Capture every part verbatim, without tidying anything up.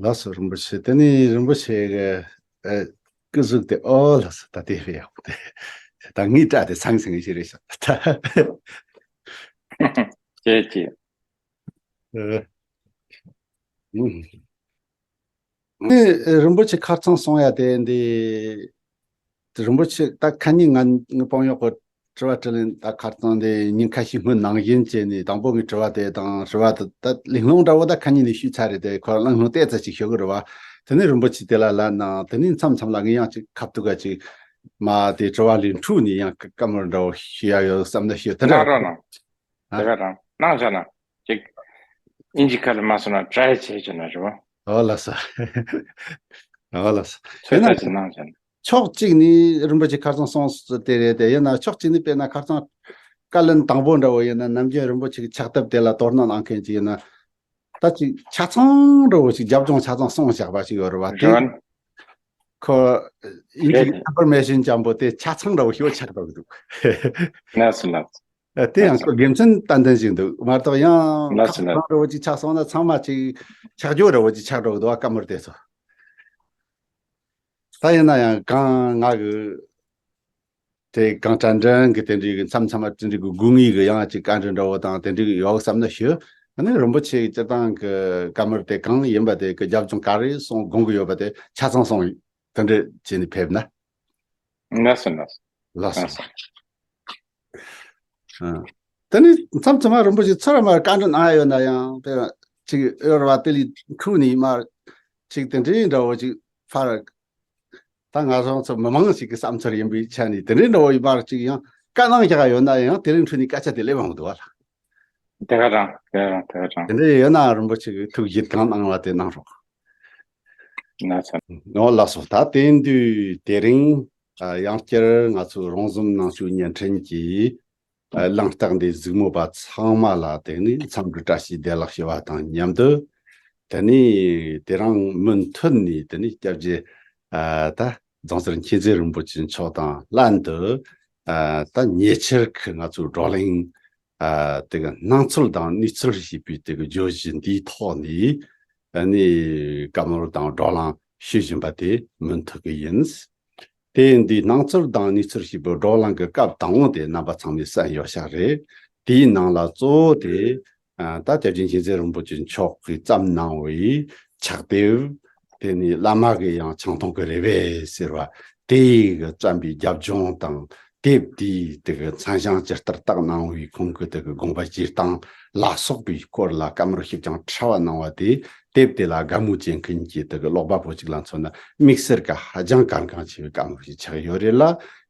ལགས་སོ་རིན་པོ་ཆེ། དེ་ནས་རིན་པོ་ཆེ་གི་ཨ་སྐུ་གཟུགས་དེ། ཨོ་ལགས་སོ། ད་དེ་རེད་ཡག་པོ་དེ། ད་ངའི་སྐྲ་དེ་ཚང་ཚང་ཞིག་རེད་ཤག་ད། ཅེས་ཅེས། ཨ། ཨུམ། ཨེ། རིན་པོ་ཆེ་ཁ་རྩང་གསུང་ཡ་དེ་འདི། རིན་པོ་ཆེ་ད་ཁ་ཉིན་ང་ངའི་དཔང་ཡོག་གི་དྲི་བ་དྲིས་ལན། ད་ཁ་རྩང་དེ་ཉིན་ཁ་ཤས་སྔོན་ནང་བཞིན་བྱས་ནས། དང་པོ་ངའི་དྲི་བ་དེ་དང་། དྲི་བ་དེ་ད་གླེང་སློང་འདྲ་བོ་ད་ཁ་ཉིན་ནས་ཞུས་ཚར་རེད་དེ། ཁོ་གླེང་སློང་ཏོག་ཙམ་ཅིག་ཞུ་གི་རེད་བ། དེ་ནས་རིན་པོ་ཆེ་དེ་ལ་ལན་གནང་། དེ་ནས་མཚམས་མཚམས་ལ་ངས་ཡང་ཅིག་ཁ་ཐུག་ག་ཅིག་མ་དེ་དྲི་བ་ལས་འཁྲུགས་ནས་ཡང་བཀའ་མོལ་འདྲ་བོ་ཞུ་ཡ་ཡོད་བསམ་ན་ཞུ། དེ་འདྲ་གནང་རོགས་གནང་། ཨ། དེ་ག་དང་གནང་བྱ་ན་ཅིག་ཨིན་ཇི་ཁ་ལ་མ་སོང་ན་ཊི་རའི་བྱེད་བྱ་ན་རེད་བ། ཨོ་ལགས་སོ། ཨོ་ལགས་སོ། ཚོད་ལྟ་ཅིག་གནང་བྱ་ན། ཕྱོགས་གཅིག་ནས་རིན་པོ་ཆེ་ཁ་རྩང་གསུངས་དེ་རེད་དེ། ཡིན་ན་ཕྱོགས་གཅིག་ནས་དཔེར་ན་ཁ་རྩང་བཀའ་ལན་དང་པོ་འདྲ་བོ་ཡིན་ན། ནམ་རྒྱུན་རིན་པོ་ཆེ་གི་ཕྱག་དེབ་དེ་ལ་དོ་སྣང་གནང་མཁན་ཅིག་ཡིན་ན། ད་ཅིག་ཆ་ཚང་འདྲ་བོ་ཞིག་རྒྱབ་ལྗོངས་ཆ་ཚང་གསུངས་བཞག་པ་ཞིག་ཡོད་རེད་བ། དེ་རེད། ཁོ་ཨིན་ཇི་གི་རེད། ཨིན་ཕོར་མེ་ཤན་ཅན་པོ་དེ་ཆ་ཚང་འདྲ་བོ་ཞིག་ཆགས་འགྲོ་གི་འདུག་ལགས་སོ་ལགས་སོ། ཨ། དེ་ཡང་ཁོ་དགེ་མཚན་ཏན་ཏན་ཞིག་འདུག་མ་གཏོགས་ཡང་ལགས་སོ་ཁ་ལགས་སོ། ཚང་འདྲ་བོ་ཅིག་ཆགས་སོང་ན་ཚང་མ་ཅིག་ཆགས་རྒྱུ་འདྲ་བོ་ཅིག་ཆགས་འགྲོ་གི་འདུག་བ། བཀའ་མོལ་དེ་ཚོ། ད་ཡིན་ན་ཡང་གང་ང་གི་དེ་གང་དྲན་དྲན་གི་དེ་འདྲའི་གི་མཚམས་མཚམས་མ་དེ་འདྲའི་གི་སྒུག་ངེས་གི་ཡང་ཅིག་བཀའ་འདྲི་འདྲ་བོ་དང་དེ་འདྲའི་གི་ཡོད་བསམ་ན་ཞུ། ཨ་ནི་རིན་པོ་ཆེ་སྤྱིར་བཏང་གི་བཀའ་མོལ་དེ་གང་ཡིན་པ་དེ་གི་རྒྱབ་ལྗོངས་ག་རེ་གསུང་དགོངས་གི་ཡོད་པ་དེ་ཆ་ཚང་གསུང་དེ་འདྲ་བྱས་ནས་ཕེབས་ན། ལགས་སོ་ལགས་སོ། ལགས་སོ། ལགས་སོ། ཨ། དེ་ནས་མཚམས་མཚམས་མ་རིན་པོ་ཆེ་ཚུར་མར་བཀའ་འདྲི་གནང་ཡ་ཡོད་ན་ཡང་དེ་ཅིག་ཨོ་ར་བ་དེ་ལས་ཁུག་ནས་མར་ཅིག་དེ་འདྲའི་འདྲ་བོ་ཅིག་ཕར། ད་ང་ཚོ་ཚོ་མི་མང་ཞིག་གི་བསམ་ཚུལ་ཡིན་པའི་ཆ་ནས། དེ་འདྲའི་འདྲ་བོ་ཡིན་པར་ཅིག་ཡང་བཀའ་གནང་བཞག་ཡོད་ན་ཡང་དེ་རིང་འཕྲོས་ནས་སྐད་ཆ་དེ་སླེབས་འོང་འདུག་བ་ལ། དེ་ག་རང་དེ་ག་རང་དེ་ག་རང་། དེ་འདྲ་ཡོད་ན་རིན་པོ་ཆེ་གི་ཐུགས་བཞེད་གང་གནང་བ་དེ་གནང་རོགས། ལགས་སོ། ཨོ་ལགས་སོ། ད་དེ་དུས་དེ་རིང་ཨ་ཡང་བསྐྱར་ང་ཚོའི་རོང་ཟོམ་ནང་ཆོས་བརྙན་འཕྲིན་གྱི་ཨ་གླེང་སྟེགས་འདི་གཟིགས་མོ་བ་ཚང་མ་ལ་དེ་ནས་འཚམས་འདྲི་བཀྲ་ཤིས་བདེ་ལེགས་ཞུ་བ་དང་མཉམ་དུ། དེ་ནས་དེ་རིང་མུ་མཐུད་ནས་དེ་ནས་སྐྱབས་རྗེ་ཨ་ད་རྫོང་སར་མཁྱེན་བརྩེ་རིན་པོ་ཆེ་མཆོག་དང་ལྷན་དུ་ཨ་ད་ཉེ་ཆར་གྱི་ང་ཚོའི་བགྲོ་གླེང་ཨ་དེ་གི་སྣང་ཚུལ་དང་གནས་ཚུལ་ཞེས་པའི་དེ་གི་བརྗོད་གཞི་འདིའི་ཐོག་ནས། ཨ་ནི་བཀའ་མོལ་དང་བགྲོ་གླེང་ཞུ་བཞིན་པ་དེ་མུ་མཐུད་ཀྱི་ཡིན། དེ་ཡིན་དུས་སྣང་ཚུལ་དང་གནས་ཚུལ་ཞེས་པའི་བགྲོ་གླེང་གི་སྐབས་དང་པོ་དེ་རྣམ་པ་ཚང་མས་གསན་ཡོད་ཤག་རེད། དེའི་ནང་ལ་གཙོ་བོ་དེ་ཨ་ད་སྐྱབས་རྗེ་མཁྱེན་བརྩེ་རིན་པོ་ཆེ་མཆོག་གིས་བརྩམས་གནང་བའི་ཕྱག་དེབ། དེ་ནི་བླ་མ་གི་ཡང་ཆང་འཐུང་གི་རེ་བ་ཟེར་བ་དེ་ཡི་གི་བརྩམས་པའི་རྒྱབ་ལྗོངས་དང་། དེབ་དེའི་དེ་གི་མཚན་བྱང་ཇི་ལྟར་བཏགས་གནང་བའི་ཁོང་གི་དེ་གི་དགོངས་པ་བཞེས་སྟངས་ལ་སོགས་པའི་སྐོར་ལ་བཀའ་མོལ་ཞིབ་ཅིང་ཕྲ་བ་གནང་བ་དེ། དེབ་དེ་ལ་དགའ་མོས་བྱེད་མཁན་གྱི་དེ་གི་ཀློག་པ་པོ་ཅིག་ལ་མཚོན་ན་དམིགས་བསལ་གྱི་ཧ་ཅང་གལ་འགངས་ཆེ་བའི་བཀའ་མོལ་ཞིག་ཆགས་ཡོད་རེད་ལ།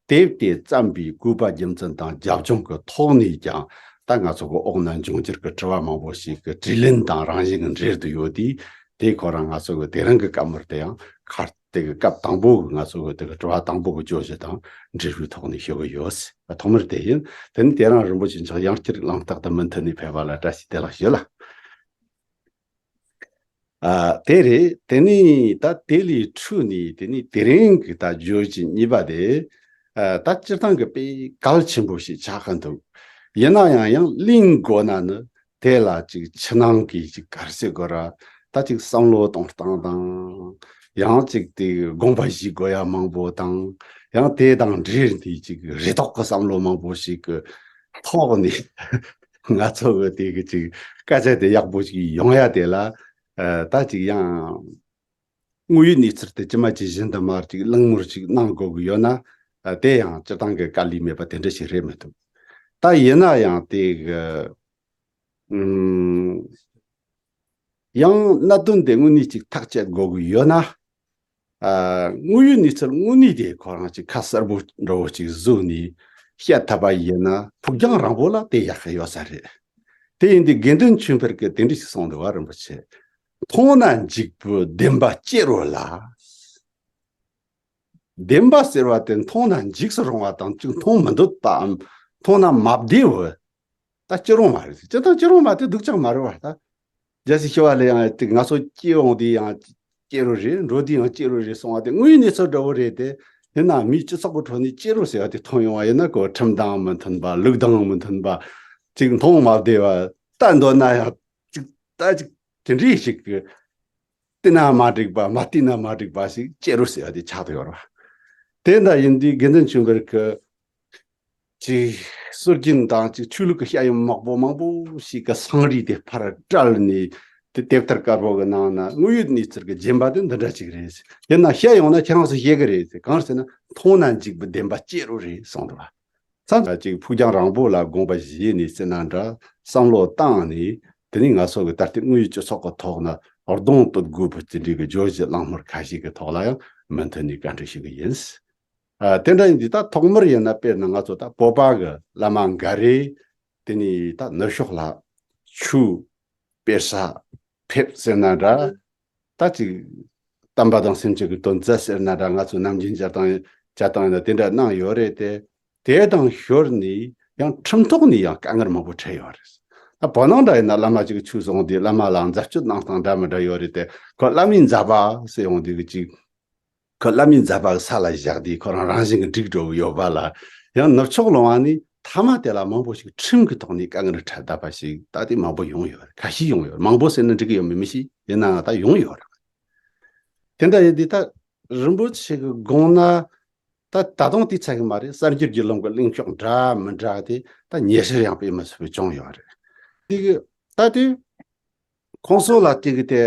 དེབ་དེ་བརྩམས་པའི་དགོས་པ་རྒྱུ་མཚན་དང་རྒྱབ་ལྗོངས་ཀྱི་ཐོག་ནས་ཀྱང་ད་ང་ཚོ་གི་འོག་ན་འབྱུང་འགྱུར་གྱི་དྲི་བ་མང་པོ་ཞིག་གི་དྲིས་ལན་དང་རང་བཞིན་གྱི་འབྲེལ་དུ་ཡོད་དུས། དེ་ཁོ་རང་ང་ཚོ་གི་དེ་རིང་གི་བཀའ་མོལ་དེ་ཡང་ཁར་དེ་གི་སྐབས་དང་པོ་གི་ང་ཚོ་གི་དེ་གི་དྲི་བ་དང་པོ་གི་བརྗོད་གཞི་དང་འབྲེལ་བའི་ཐོག་ནས་ཞུ་གི་ཡོད། ཐོག་མར་དེ་ཡིན། དེ་ནི་དེ་རིང་རིན་པོ་ཆེ་མཆོག་ཡང་བསྐྱར་གླེང་སྟེགས་དུ་མུ་མཐུད་ནས་ཕེབས་པ་ལ་བཀྲ་ཤིས་བདེ་ལེགས་ཞུ་ལ། ཨ། དེ་རེད། དེ་ནས་ད་དེ་ལས་འཕྲོས་ནས་དེ་ནས་དེ་རིང་གི་ད་བརྗོད་གཞི་གཉིས་པ་དེ། ཨ། ད་སྤྱིར་བཏང་གི་དཔེ་གལ་ཆེན་པོ་ཞིག་ཆགས་ཀྱི་འདུག་ཡིན་ན་ཡང་ཡང་གླེང་དགོས་ན་ནི་དེ་ལ་ཅིག་ཕྱི་ནང་གི་ཅིག་ག་རེ་ཟེར་དགོས་ར། ད་ཅིག་བསམ་བློ་གཏོང་སྟངས་དང་། ཡང་ཅིག་དེ་དགོངས་པ་བཞེས་དགོས་ཡ་མང་པོ་དང་། ཡང་དེ་དང་འབྲེལ་ཏེ་ཅིག་རེ་དོགས་ཀྱི་བསམ་བློ་མང་པོ་ཞིག་གི་ཐོག་ནས་ང་ཚོ་གི་དེ་གི་ཅིག་སྐད་ཆ་དེ་ཡག་པོ་ཞིག་ཡོང་ཡ་དེ་ལ། ཨ། ད་ཅིག་ཡང་དངོས་ཡོད་གནས་ཚུལ་དེ་ཇི་མ་ཇི་བཞིན་དུ་མར་ཅིག་གླེང་མོལ་ཅིག་གནང་དགོས་ཀྱི་ཡོད་ན། ཨ། དེ་ཡང་སྤྱིར་བཏང་གི་དཀའ་ལས་མེད་པ་དེ་འདྲ་ཞིག་རེད་མི་འདུག་ད་ཡིན་ན་ཡང་དེ་གི། ཨུམ། ཡང་གནད་དོན་དེ་དངོས་གནས་ཅིག་ཐག་བཅད་དགོས་ཀྱི་ཡོད་ན། ཨ། དངོས་ཡོད་གནས་ཚུལ་དངོས་གནས་དེ་ཁོ་རང་ཅིག་ཁ་གསལ་པོ་འདྲ་བོ་ཅིག་བཟོས་ནས་བཤད་ཐུབ་པ་ཡིན་ན་ཕུགས་རྒྱང་རིང་པོ་ལ་དེ་ཡག་གི་ཡོད་ས་རེད། དེ་ཡིན་དུས་དགེ་འདུན་ཆོས་འཕེལ་གྱིས་དེ་འདྲ་ཞིག་གསུངས་འདུག་བ། རིན་པོ་ཆེ། མཐོང་ན་འཇིགས་པའི་བདེན་པ་ཅི་རུང་ལ། བདེན་པ་ཟེར་བ་དེ་མཐོང་ན་འཇིགས་སུ་རུང་བ་དང་ཅིག་མཐོང་མི་འདོད་པའམ་མཐོང་ན་མ་བདེ་བའི། ད་སྐྱིད་རུང་མ་རེད། སྤྱིར་བཏང་སྐྱིད་རུང་མ་དེ་སྡུག་ཅག་མ་རེད་བ། ད་རྒྱལ་སྲས་ཞི་བ་ལྷས་ཡང་དེ་ང་ཚོ་སྐྱེ་འོང་དུས་ཡང་སྐྱིད་རུང་རེད། འགྲོ་དུས་ཡང་སྐྱིད་རུང་རེད་གསུང་བ་དེ་དངོས་ཡོད་གནས་ཚུལ་འདྲ་བོ་རེད་དེ། དེ་ན་མིའི་སྤྱི་ཚོགས་ཀྱི་ཁྲོད་ནས་སྐྱིད་རུང་ཟེར་བ་དེ་མཐོང་ཡོང་བ་ཡིན་ན། ཁོ་ཁྲིམས་དང་མི་མཐུན་པ། ལུགས་དང་མི་མཐུན་པ། ཅིག་མཐོང་མ་བདེ་བ། ལྟ་འདོད་ན་ཡང་ཅིག་ད་ཅིག་དེ་འདྲའི་ཞིག་གི་ བལྟས་ན་མ་འགྲིག་པ། མ་བལྟས་ན་མ་འགྲིག་པ་ཞིག་བྱེད་རོགས་ཟེར་ཡ་དེ་ཆགས་ཏེ་ཡོད་རེད་བ། དེ་འདྲ་ཡིན་དུས་དགེ་འདུན་ཆོས་འཕེལ་གྱི་ཅིག་སྲོལ་རྒྱུན་དང་ཅིག་ཆོས་ལུགས་ཀྱི་བཤད་ཡོན་མང་པོ་མང་པོ་ཞིག་གི་སང་རིས་དེ་ཕར་བཀྲལ་ནས། དེ་དེབ་ཐེར་དཀར་པོ་གི་ནང་ན་དངོས་ཡོད་གནས་ཚུལ་གྱི་རྗེན་པ་དེ་འདི་འདྲ་ཅིག་རེད། དེ་ན་བཤད་ཡོང་ན་ཁྱེད་རང་ཚོ་ཤེས་གི་རེད། གང་ཟེར་ན་མཐོང་ན་འཇིགས་པའི་བདེན་པ་སྐྱེ་རོགས་རེད་གསུངས་འདུག་བ། མཚམས་ཅིག་ཕུགས་རྒྱང་རིང་པོ་ལ་དགོངས་པ་བཞེས་ནས་ཟེར་ན་འདྲ། བསམ་བློ་བཏང་ནས། དེ་ནས་ང་ཚོ་གི་ད་ལྟའི་དངོས་ཡོད་སྤྱི་ཚོགས་ཀྱི་ཐོག་ན་གདོང་གཏོད་དགོས་པའི་དེ་འདྲའི་གི་བརྗོད་གཞི་གླེང་མོལ་ཁ་ཤས་ཀྱི་ཐོག་ལ་ཡང་མུ་མཐུད་ནས་བཀའ་འདྲི་ཞུ་གི་ཡིན། ཨ། དེ་འདྲ་ཡིན་དུས་ད་ཐོག་མར་ཡིན་ན་དཔེར་ན་ང་ཚོ་ད་བོད་པ་གི་བླ་མ་འགའ་རེ། དེ་ནས་ད་ནུབ་ཕྱོགས་ལ་ཆོས་སྤེལ་ས་ཕེབས་ཟེར་ན་འདྲ། ད་ཅིག་བསྟན་པ་དང་སེམས་ཅན་གྱི་དོན་མཛད་ཟེར་ན་འདྲ། ང་ཚོ་ནམ་རྒྱུན་བྱ་སྟངས་བྱ་སྟངས་ཡིན་ན་དེ་འདྲ་གནང་ཡོད་རེད་དེ། དེ་དང་ཞོར་ནས་ཡང་ཁྲིམས་ཐོག་ནས་ཡང་དཀའ་ངལ་མང་པོ་འཕྲད་ཡོད་རེད། ད་བོད་ནང་འདྲ་ཡིན་ན་བླ་མ་ཅིག་ཆོས་གསུངས་དུས་བླ་མ་ལ་མཛད་སྤྱོད་གནང་སྟངས་འདྲ་མི་འདྲ་ཡོད་རེད་དེ། ཁོ་བླ་མའི་མཛད་པ་ཟེར་ཡོང་དུས་ཀྱི་ཅིག་ཁོ་བླ་མའི་མཛད་པ་གི་ས་ལ་བཞག་དུས་ཁོ་རང་རང་བཞིན་གྱི་འགྲིག་འགྲོ་གི་ཡོད་པ་ལ། ཡང་ནུབ་ཕྱོགས་ལ་ཡོང་བ་ནི་མཐའ་མ་དེ་ལ་མང་པོ་ཞིག་ཁྲིམས་ཀྱི་ཐོག་ནས་དཀའ་ངལ་འཕྲད་བསྡད་པ་ཞིག་ད་དེ་མང་པོ་ཡོང་ཡོད་རེད། ཁ་ཤས་ཡོང་ཡོད་རེད། མང་པོ་ཟེར་ན་འགྲིག་གི་ཡོད་མེད་མི་ཤེས། ཡིན་ནའང་ད་ཡོང་ཡོད་རེད། དེ་འདྲ་ཡིན་དུས་ད་རིན་པོ་ཆེ་གི་དགོངས་ན། ད་ད་དུང་དེ་ཚད་གི་མ་རེད། གསར་འགྱུར་གྱི་ལམ་གྱི་གླེང་ཕྱོགས་འདྲ་མི་འདྲ་དེ་ད་ཉེ་ཆར་ཡང་དཔེ་མི་སྲིད་པའི་བྱུང་ཡོད་རེད། དེ་གི་ད་དུས་ཁོང་ཚོ་ལ་དེ་གི་དེ་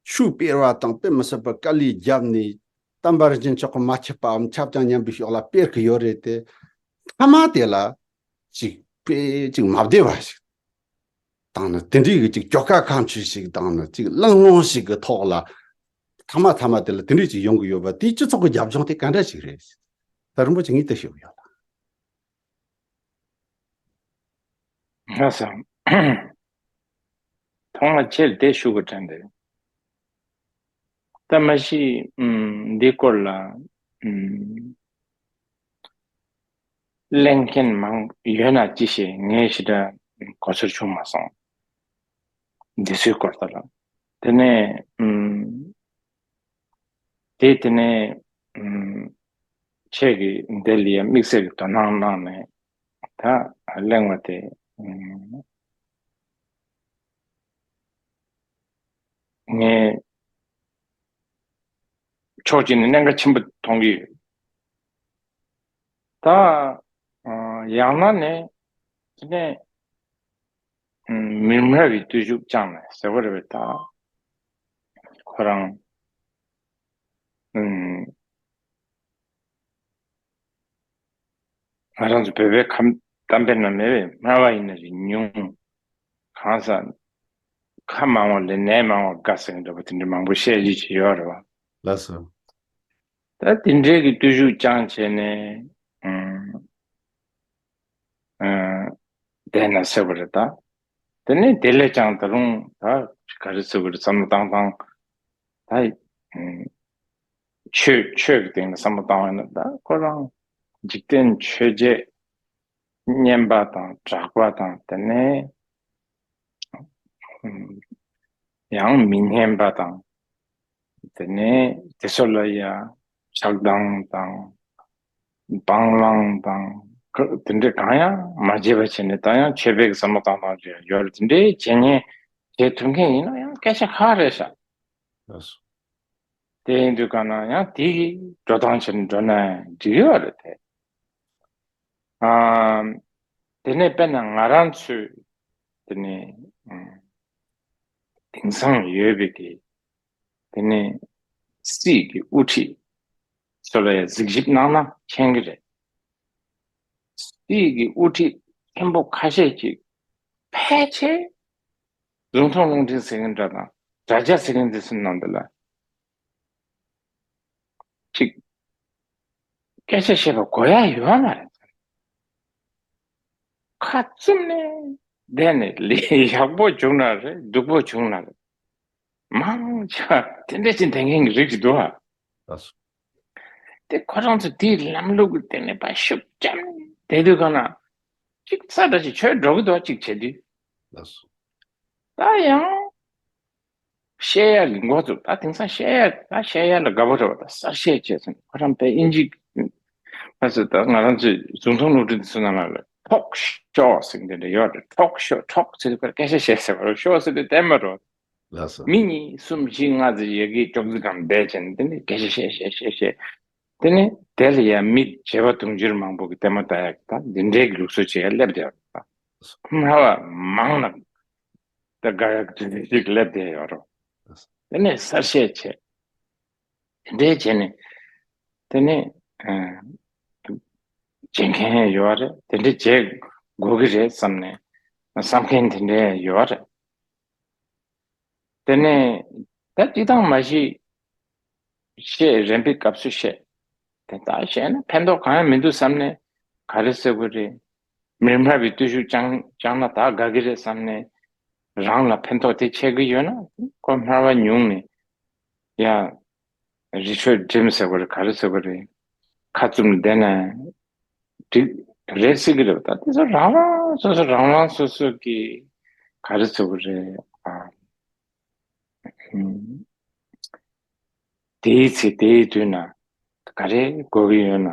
ཆོས་སྤེལ་བ་དང་དཔེ་མི་སྲིད་པར་དཀའ་ལས་བརྒྱབ་ནས། བསྟན་པ་རིན་ཆེན་མཆོག་གིས་མ་ཁྱབ་པའམ་ཁྱབ་ཀྱང་སྙམ་པའི་ཕྱོགས་ལ་སྤེལ་གི་ཡོད་རེད་དེ། མཐའ་མ་དེ་ལ་ཅིག་དཔེ་ཅིག་མ་བདེ་བ་ཞིག་དང་ནི། དེ་འདྲའི་གི་ཅིག་ཀྱོག་ཀ་ཁ་མཆུ་ཞིག་དང་ནི། ཅིག་གླེང་སློང་ཞིག་གི་ཐོག་ལ་མཐའ་མ་མཐའ་མ་དེ་ལ་དེ་འདྲའི་ཅིག་ཡོང་གི་ཡོད་པ་དེ། སྤྱི་ཚོགས་ཀྱི་རྒྱབ་ལྗོངས་དེ་ག་འདྲ་ཞིག་རེད། ད་རིན་པོ་ཆེ་ངས་དེ་ཞུ་གི་ཡོད་ལ། ལགས་སོ། ཐོག་མ་ཁྱེད་དེ་ཞུ་དགོས་དྲན་ཏེ། ད་མ་གཞི་ཨམ་འདི་སྐོར་ལ་ཨམ་གླེང་མཁན་མང་ཡོད་ན་ཅི་ཞིག་ངས་ཞེ་དྲག་གོ་ཚོད་བྱུང་མ་སོང་། འདི་ཚོའི་སྐོར་ལ། དེ་ནས་ཨམ་དེ་དེ་ནས་ཨམ་ཁྱེད་ཀྱིས་འདི་ལ་ཡང་དམིགས་བསལ་གྱི་དོ་སྣང་གནང་ནས་ད་གླེང་བ་དེ་ཨམ་ངས་ཕྱོགས་གཅིག་ནས་གནད་འགག་ཆེན་པོ་མཐོང་གི་ཡོད། ད་ཨ་ཡང་ན་ནས་དེ་ནས་ཨམ་མི་སྨྲ་བའི་བརྟུལ་ཞུགས་བཅངས་ནས་ཟེར་བ་རེད་པས། ད་ཁོ་རང་ཨམ་ང་རང་ཚོ་བོད་པའི་ཁམས་གཏམ་དཔེ་ན་མེད་པའི་སྨྲ་བ་ཡིན་ན་རེ་ཉུང་། གང་ཟག་ཁ་མང་བ་ལས་ནད་མང་བ་དགའ་ཟེར་གྱི་འདུག་པ། དེ་འདྲ་མང་པོ་བཤད་རྒྱུ་ཅིག་ཡོད་རེད་བ། ལགས་སོ། ད་དེ་འདྲའི་གི་བརྟུལ་ཞུགས་བཅངས་བྱས་ནས་ཨ་ཨ་བསྡད་ན་ཟེར་བ་རེད་ད། དེ་ནས་དེ་ལས་ཀྱང་ད་རུང་ད་ག་རེ་ཟེར་དགོས་རེད། བསམ་བློ་བཏང་སྟངས་ད་ཨ་ཆོས་ཆོས་ཀྱི་སྟེང་ལ་བསམ་བློ་བཏང་བ་ཡིན་ན། ད་ཁོ་རང་འཇིག་རྟེན་ཆོས་བརྒྱད་སྙན་པ་དང་གྲགས་པ་དང་། དེ་ནས་ཨ་ཡང་མི་སྙན་པ་དང་། དེ་ནས་དེ་ཚོ་ལ་ཡ་ཆགས་སྡང་དང་སྤང་བླང་དང་དེ་འདྲ་གང་ཡང་མ་བྱས་པ་བྱས་ནས། ད་ཡང་ཆོས་པའི་བསམ་བློ་བཏང་སྟངས་ཅིག་ཡོད་རེད། དེ་འདྲའི་བྱེད་ཉེས་བྱེད་ཐུབ་མཁན་ཡིན་ན་ཡང་སྐད་ཆ་ཁག་རེད་ཤག་ལགས་སོ། དེ་ཡིན་དུས་གང་ན་ཡང་དེ་གི་འགྲོ་སྟངས་བྱས་ནས་འགྲོ་ན་འགྲིག་ཡོད་རེད་དེ། ཨ་དེ་ནས་དཔེར་ན་ང་རང་ཚོས་དེ་ནས་ཨ་དེང་སང་ཡོད་པའི་གི་དེ་ནས་སྲིད་ཀྱི་དབུ་ཁྲིད་ཚོ་ལ་ཡང་གཟིགས་ཞིབ་གནང་ན་མཁྱེན་གྱི་རེད། སྲིད་ཀྱི་དབུ་ཁྲིད་ཆེན་པོ་ཁ་ཤས་ཅིག་ཕལ་ཆེར་ལུང་ཐོང་རླུང་འཕྲིན་ཟེར་མཁན་འདྲ་དང་དྲ་རྒྱ་ཟེར་མཁན་འདི་ཚོའི་ནང་དུ་ལ་ཅིག་སྐད་ཆ་བཤད་པ་གོ་ཡ་ཡོད་མ་རེད། ཁ་བཙུམ་ནས་བསྡད་ནས་ལས་ཡག་པོ་བྱུང་ན་རེད། སྡུག་པོ་བྱུང་ན་རེད། མང་ཆེ་བ་དེ་འདྲ་ཞིག་བསྡད་མཁན་གྱི་རིགས་ཅིག་འདུག་ཨ། ལགས་སོ། དེ་ཁོ་རང་ཚོ་དེའི་ལམ་ལུགས་ཀྱི་སྟེང་ནས་ཕར་ཤུགས་རྒྱབ་ནས་བསྡད་དུས་གང་ན་ཅིག་ས་འདྲ་ཞིག་ཆོས་འགྲོ་གི་འདུག་ཨ། ཅིག་བྱེད་དུས། ལགས་སོ། ད་ཡང་བཤད་ཡ་གི་འགོ་བཙུགས། ད་དེང་སང་བཤད་ཡ་ད་བཤད་ཡ་ལ་དགའ་པོ་རེད་བ། ད་གསར་བཤད་བྱས་ཟིན། ཁོ་རང་དཔེ་ཨིན་ཇི་ཁ་ཚོད། ད་ང་རང་ཚོའི་ལུང་ཐོང་རླུང་འཕྲིན་དེ་ཚོ་ནང་ལ་ཐོག་ཤོ་ཟེར་གྱི་འདི་འདྲ་ཡོད་རེད། ཐོག་ཤོ། ཐོག་ཟེར་དུས་ཁོ་སྐད་ཆ་བཤད་ཟེར་བ་རེད། ཤོ་ཟེར་དུས་བསྟན་པ་རེད། ལགས་སོ། མི་གཉིས་གསུམ་བཞི་ལྔ་ཙམ་ཡ་གིའི་ཅོག་ཙེ་སྒང་བསྡད་བྱས་ནས་དེ་ནས་སྐད་ཆ་བཤད་བཤད་བཤད་བཤད། དེ་ནས་དེ་ལ་ཡ་མི་བྱེ་བ་དུང་ཕྱུར་མང་པོ་གི་ལྟད་མོ་ལྟ་ཡག་གི་ད་འདི་འདྲའི་གི་ལུགས་སྲོལ་ཅིག་ཡ་སླེབས་བསྡད་ཡོད་རེད། ད་སྨྲ་བ་མང་ན་ད་དགའ་ཡག་དུས་ཚོད་ཅིག་སླེབས་བསྡད་ཡོད་རེད། དེ་ནས་གསར་བཤད་བྱས། དེ་འདྲའི་བྱས་ནས་དེ་ནས་ཨ་བྱེད་མཁན་ཡོད་རེད། དེ་འདྲ་བྱེད་དགོས་ཀྱི་རེད་བསམ་ནས་བསམ་མཁན་དེ་འདྲ་ཡོད་རེད། དེ་ནས་ད་སྤྱི་བཏང་མ་གཞི་བཤད་རན་པའི་སྐབས་སུ་བཤད། དེ་ལྟར་བཤད་ན་ཕན་ཐོགས་གང་ཡང་མི་འདུག་བསམ་ནས་ག་རེ་ཟེར་དགོས་རེད། མི་སྨྲ་བའི་བརྟུལ་ཞུགས་བཅངས་བཅངས་ན་ད་དགའ་གི་རེད་བསམ་ནས་རང་ལ་ཕན་ཐོགས་དེ་ཆད་ཀྱི་ཡོད་ན་ཁོ་སྨྲ་བ་ཉུང་ནས་ཡ་རི་ཁྲོད་འགྲིམ་ཟེར་དགོས་རེད། ག་རེ་ཟེར་དགོས་རེད། ཁ་བཙུམ་བསྡད་ན་འགྲིག་རེད་ཟེར་གི་རེད། ད་དེ་ཚོ་རང་རང་སོ་སོ་རང་རང་སོ་སོ་གི་ག་རེ་ཟེར་དགོས་རེད། ཨ། ཨུམ། དེའི་ཚེ་དེའི་དུས་ན་ག་རེ་དགོས་ཀྱི་ཡོད་ན་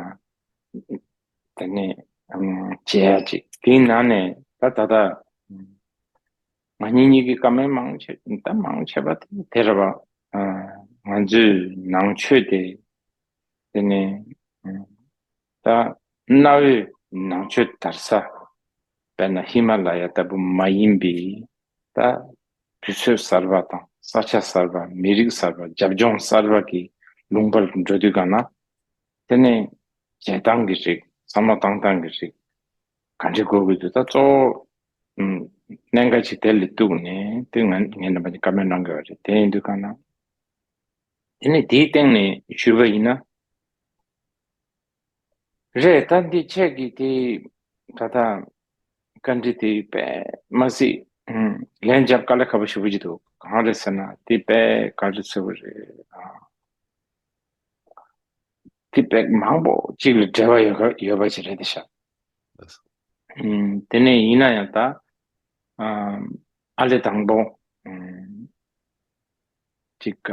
དེ་ནས་ཨུམ་བྱེད་ཡ་ཅིག་དེའི་ནང་ནས་ད་ད་ལྟ་ང་གཉིས་གཉིས་ཀྱི་བཀའ་མོལ་མང་ཆེ་ད་མང་ཆེ་བ་དེ་དེ་རེད་པ། ཨ། ང་ཚོའི་ནང་ཆོས་དེ་དེ་ནས་ཨུམ། ད་གནའ་བོའི་ནང་ཆོས་དར་ས་དཔེར་ན་ཧི་མ་ལ་ཡ་ལྟ་བུ་མ་ཡིན་པའི་ད་དུས་ཚོད་གསར་པ་དང་ས་ཆ་གསར་པ་མི་རིགས་གསར་པ་རྒྱབ་ལྗོངས་གསར་པ་གི་ལུང་པར་འགྲོ་དུས་ག་ན་དེ་ནས་བྱེད་སྟངས་ཀྱི་རིགས་བསམ་བློ་བཏང་སྟངས་ཀྱི་རིགས་ག་འདྲ་དགོས་ཀྱི་འདུག་ད་གཙོ་བོ་ཨུམ་གནད་འགག་ཅིག་དེ་ལ་གཏུགས་ནས་དེ་ང་ངས་རྣམ་པ་ནས་བཀའ་མོལ་གནང་དགོས་པ་རེད། དེ་ཡིན་དུས་ག་ན། དེ་ནས་དེའི་སྟེང་ནས་ཞུས་པ་ཡིན་ན། རེད། ད་འདི་ཁྱེད་ཀྱིས་དེ་ད་ལྟ་བཀའ་འདྲི་དེ་དཔེ་མ་སྲིད་ལན་རྒྱབ་དཀའ་ལས་ཁག་པོ་ཞེ་པོ་ཅིག་འདུག་གང་རེད་ཟེར་ན་དེ་དཔེ་ག་རེ་ཟེར་བ་རེད། ཨ། དེ་དཔེ་མང་པོ་གཅིག་ལ་འབྲེལ་བ་ཡོད་ཡོད་པ་ཞིག་རེད་དེ་ཤག་ཨུམ། དེ་ནས་ཡིན་ན་ཡང་ད་ཨ་ཨ་ལས་དང་པོ་ཨུམ། ཅིག་ག་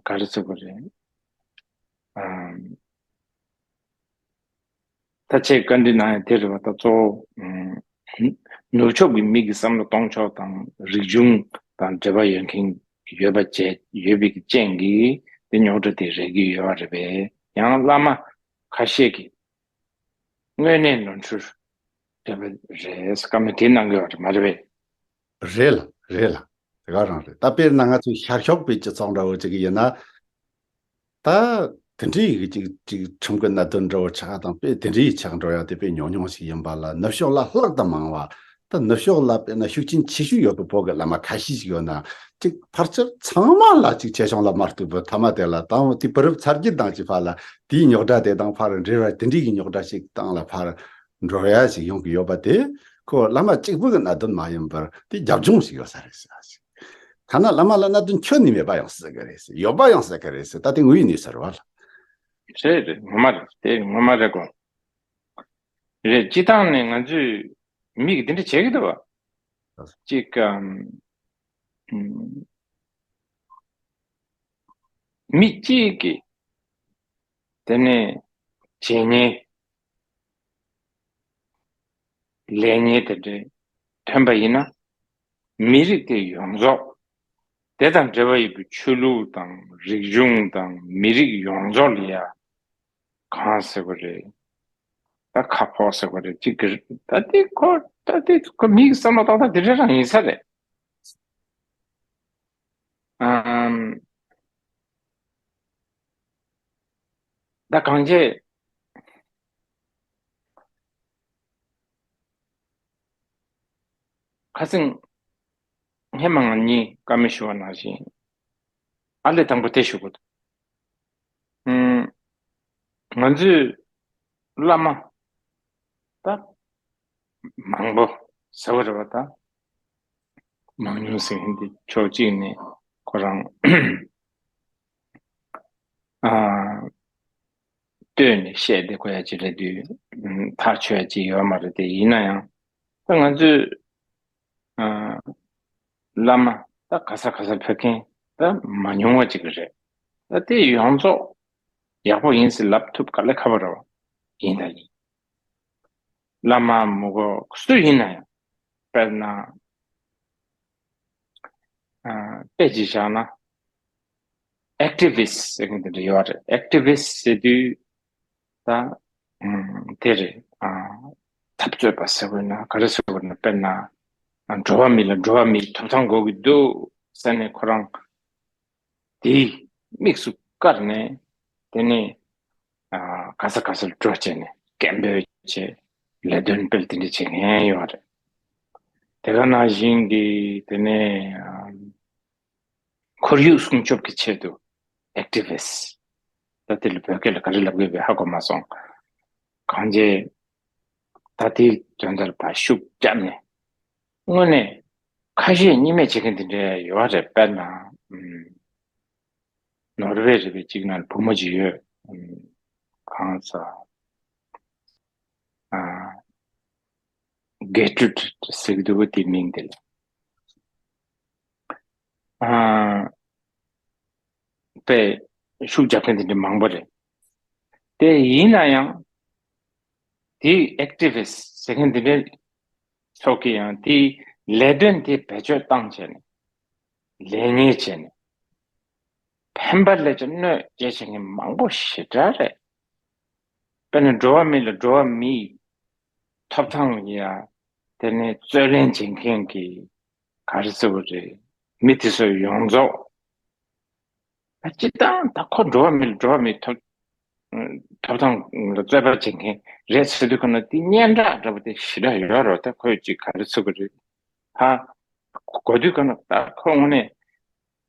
ག་རེ་ཟེར་དགོས་རེད། ཨམ། ད་ཆེས་བཀའ་འདྲི་གནང་ཡ་དེ་རེད་པ། ད་གཙོ་བོ་ཨམ། ནུབ་ཕྱོགས་ཀྱི་མི་གི་བསམ་བློ་གཏོང་ཕྱོགས་དང་རིག་གཞུང་དང་འབྲེལ་བ་ཡོད་མཁན་ཡོད་པ་བཅས་ཡོད་པའི་རྐྱེན་གྱིས་དེ་རྙོག་དྲ་དེ་རེག་གི་ཡོད་པ་རེད་པས། ཡང་བླ་མ་ཁ་ཤས་ཀྱིས་དངོས་གནས་ནོར་འཁྲུལ་འདྲ་པོ་རེད་བཀའ་མོལ་དེ་གནང་གི་ཡོད་རེད་མ་རེད་པས། རེད་ལ་རེད་ལ། དེ་ག་རང་རེད། ད་དཔེར་ན་ང་ཚོའི་ཤར་ཕྱོགས་པའི་སྤྱི་ཚོགས་འདྲ་བོ་ཅིག་ཡིན་ན། ད་དེ་འདྲའི་གི་ཅིག་ཅིག་ཁྲིམས་ཀྱི་གནད་དོན་འདྲ་བོ་ཆགས་དང་དཔེ་དེ་འདྲའི་ཆགས་འགྲོ་ཡ་དེ་དཔེ་ཉུང་ཉུང་ཞིག་ཡིན་པ་ལ། ནུབ་ཕྱོགས་ལ་ལྷག་ཏུ་མང་བ། ད་ནུབ་ཕྱོགས་ལ་དཔེར་ན་ཤུགས་རྐྱེན་ཆེ་ཤོས་ཡོད་པའི་བོད་ཀྱི་བླ་མ་ཁ་ཤས་ཤིག་ཡོད་ན། ཅིག་ཕལ་ཆེར་ཚང་མ་ལ་ཅིག་ཆེ་ཆུང་ལ་མ་ལྟོས་པར་མཐའ་མ་དེ་ལ་དང་དེ་བུ་རབས་ཚ་རྒྱུད་དང་ཅིག་ཕར་ལ་དེའི་རྙོག་དྲ་དེ་དང་ཕར་འབྲེལ་བ་དེ་འདྲའི་གི་རྙོག་དྲ་ཞིག་སྟེང་ལ་ཕར་འགྲོ་ཡ་ཞིག་ཡོང་གི་ཡོད་པ་དེ། ཁོ་བླ་མ་གཅིག་པུ་གི་གནད་དོན་མ་ཡིན་པར་དེ་རྒྱབ་ལྗོངས་ཤིག་ཡོད་ས་རེད་ཟེར་ཞིག་ཐ་ན་བླ་མ་ལ་གནད་དོན་ཁྱོན་ནས་མེད་པ་ཡང་སྲིད་གི་རེད་ཟེར། ཡོད་པ་ཡང་སྲིད་གི་རེད་ཟེར། ད་དེ་ངོས་ནས་ཟེར་བ་ལ། རེད་རེད། ངོ་མ་རེད། དེ་ངོ་མ་རེད་གོ། རེད། སྤྱི་བཏང་ནས་ང་ཚོས་མི་གི་འདི་འདྲ་བྱེད་ཀྱི་འདུག་བ། གཅིག་གམ། ཨུམ། མི་གཅིག་གིས་དེ་ནས་བྱས་ཉེས་ལས་ཉེས་དེ་འདྲ་ཐོན་པ་ཡིན་ན། མི་རིགས་དེ་ཡོངས་རྫོགས་དེ་དང་འབྲེལ་བ་ཡོད་པའི་ཆོས་ལུགས་དང་རིག་གཞུང་དང་མི་རིགས་ཡོངས་རྫོགས་ལ་ཡ་གང་ཟེར་དགོས་རེད། ད་ཁ་ཕོག་ཟེར་དགོས་རེད། གཅིག་གི་ད་དེ་ཁོ་ད་དེ་ཁོ་མིའི་བསམ་བློ་གཏོང་སྟངས་དེ་འདྲ་རང་ཡིན་ས་རེད། ཨམ། ད་གང་བྱས། ཁ་སང་། སྔས་མ་ང་གཉིས་བཀའ་མོལ་ཞུ་བ་ནང་བཞིན། ཨ་ལས་དང་པོ་དེ་ཞུ་དགོས་འདུག་ཨུམ། ང་ཚོའི་བླ་མ། ད། མང་པོ་ཟེར་བ་རེད་པ། ད་མང་ཉུང་ཟེར་མཁན་དེ་ཕྱོགས་གཅིག་ནས་ཁོ་རང་ཨ་ལྟོས་ནས་བཤད་བསྡད་དགོས་ཡ་ཅིག་རེད་དུས་ཐག་ཆོད་ཡ་ཅིག་ཡོད་མ་རེད་དེ། ཡིན་ན་ཡང་ད་ང་ཚོའི་ཨ་བླ་མ་ད་ག་ས་ག་ས་ཕེབས་མཁན་ད་མ་ཉུང་བ་ཅིག་རེད། ད་དེ་ཡོངས་རྫོགས་ཡག་པོ་ཡིན་ཟེར་ལབ་ཐུབ་དཀའ་ལས་ཁག་པོ་རེད་པ། ཡིན་ད་ཡིན། བླ་མ་མི་དགོས་སུ་ཡིན་ན་ཡང་། དཔེར་ན། དཔེ་ཅིག་བཞག་ན། ཨེག་ཊི་བི་སི་ཊི་ཟེར་མཁན་དེ་འདྲ་ཡོད་རེད། ཨེག་ཊི་བི་སི་ཊི་ཟེར་དུས་ད་དེ་རེད། འཐབ་རྩོད་པ་ཟེར་དགོས་ན་ག་རེ་ཟེར་དགོས་ན། དཔེར་ན་འགྲོ་བ་མི་ལ་འགྲོ་བ་མིའི་ཐོབ་ཐང་དགོས་ཀྱི་འདུག་ཟེར་ནས་ཁོ་རང་དེའི་དམིགས་སུ་བཀར་ནས། དེ་ནས་ག་ས་ག་སར་འགྲོ་བྱས་ནས་སྐད་འབོད་བྱས། ལས་དོན་སྤེལ། དེ་འདྲ་བྱེད་མཁན་ཡོད་རེད། དེ་ག་ནང་བཞིན་གྱི་དེ་ནས་ཁོར་ཡུག་སྲུང་སྐྱོབ་ཀྱི་ཆེད་དུ་ཨེག་ཊི་བི་སི་ཊི། ད་དེ་ལ་བོད་སྐད་ལ་ག་རེ་ལབ་དགོས་པའི་ཧ་གོ་མ་སོང་། གང་ཅི། ད་དེའི་དོན་དག་ལ་ཕར་ཤུགས་བརྒྱབ་ནས། དངོས་གནས་ཁ་ཞེ་གཉིས་མེད་བྱེད་མཁན་དེ་འདྲ་ཡོད་རེད། དཔེར་ན་ནོར་ཝེ་རེད་པས། གཅིག་ན་བུ་མོ་ཅིག་ཡོད། གང་ཟག་ཨ་གེ་ཊྲུད་ཟེར་གྱི་འདུག་པ། དེའི་མིང་དེ་ལ། ཨ་དཔེ་ཤུགས་རྒྱབ་མཁན་དེ་འདྲ་མང་པོ་རེད། དེ་ཡིན་ན་ཡང་དེའི་ཨེག་ཊི་བི་སི་ཊི་ཟེར་མཁན་དེ་འདྲ་ཚོ་གིས་ཡང་དེའི་ལས་དོན་དེ་བེད་སྤྱོད་བཏང་བྱས་ནས་ལས་གཉེར་བྱས་ནས་ཕན་པ་ལས་ཀྱང་གནོད་བྱེད་བྱེད་མཁན་མང་པོ་ཞེ་དྲག་རེད། དཔེར་ན་འགྲོ་བ་མི་ལ་འགྲོ་བ་མིའི་ཐོབ་ཐང་ཡ། དེ་ནས་རྩོད་ལེན་བྱེད་མཁན་གྱི་ག་རེ་ཟེར་དགོས་རེད། མི་དེ་ཚོ་ཡོངས་རྫོགས་ད་སྤྱིར་བཏང་ད་ཁོ་འགྲོ་བ་མི་ལ་འགྲོ་བ་མིའི་ཐོབ་ཐོབ་ཐང་ལ་རྩོད་པ་བྱེད་མཁན་རེད་ཟེར་དུས་ཁོ་ན་དེ་སྙན་གྲགས་འདྲ་པོ་དེ་ཞེ་དྲག་ཡོད་རེད། ད་ཁོས་ཅིག་ག་རེ་ཟེར་དགོས་རེད། ཧ་གོ་དུས་ཁོ་ན་ད་ཁོ་དངོས་གནས་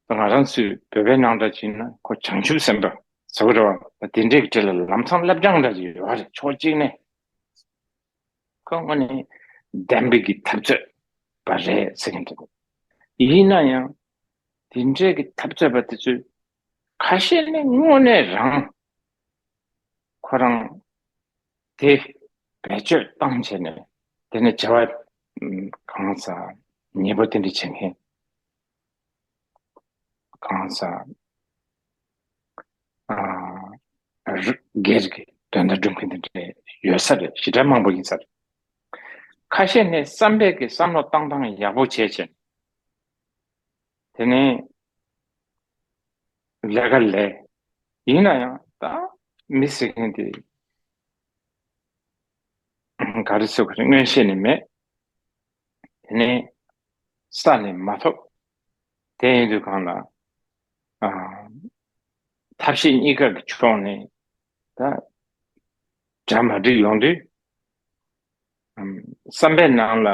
ང་རང་ཚོའི་བོད་པའི་ནང་འདྲ་བྱས་ན་ཁོ་བྱང་ཆུབ་སེམས་དཔའ་ཟེར་བ་རེད་བ། དེ་འདྲའི་གྲས་ལ་ལམ་སང་སླེབས་སྦྱངས་འདྲ་ཅིག་ཡོད་རེད། ཕྱོགས་གཅིག་ནས་ཁོ་དངོས་གནས་བདེན་པའི་གི་འཐབ་རྩོད་པ་རེད་ཟེར་གྱི་འདུག་ཡིན་ན་ཡང་དེ་འདྲའི་གི་འཐབ་རྩོད་པ་དེ་ཚོས་ཁ་ཤས་ནི་དངོས་གནས་རང་ཁོ་རང་དེ་བེད་སྤྱོད་བཏང་བྱས་ནས་དེ་ནས་བྱ་བ་གང་ཟག་ཉེས་པོ་དེ་འདྲ་བྱེད་མཁན། གང་ཟག་ཨ་སྒེར་གྱི་དོན་དག་སྒྲུབ་མཁན་དེ་འདྲ་ཡོད་ས་རེད། ཞེ་དྲག་མང་པོ་ཡིན་ས་རེད། ཁ་ཤས་ནས་བསམ་པའི་གི་བསམ་བློ་བཏང་སྟངས་ཡག་པོ་བྱས་བྱས། དེ་ནས་ལས་ཀ་ལས། ཡིན་ན་ཡང་ད་མི་ཟེར་མཁན་དེ་ག་རེ་ཟེར་དགོས་རེད། མངོན་ཤེས་ནས་མེད། དེ་ནས་ས་ནས་མ་ཐོབ། དེ་ཡིན་དུས་གང་ལ་ཨ་ཐབས་ཤེས་གཉིས་ཀ་གི་ཕྱོགས་ནས་ད་གྲ་མ་འགྲིག་ཡོང་དུས། ཨམ་བསམ་པའི་ནང་ལ་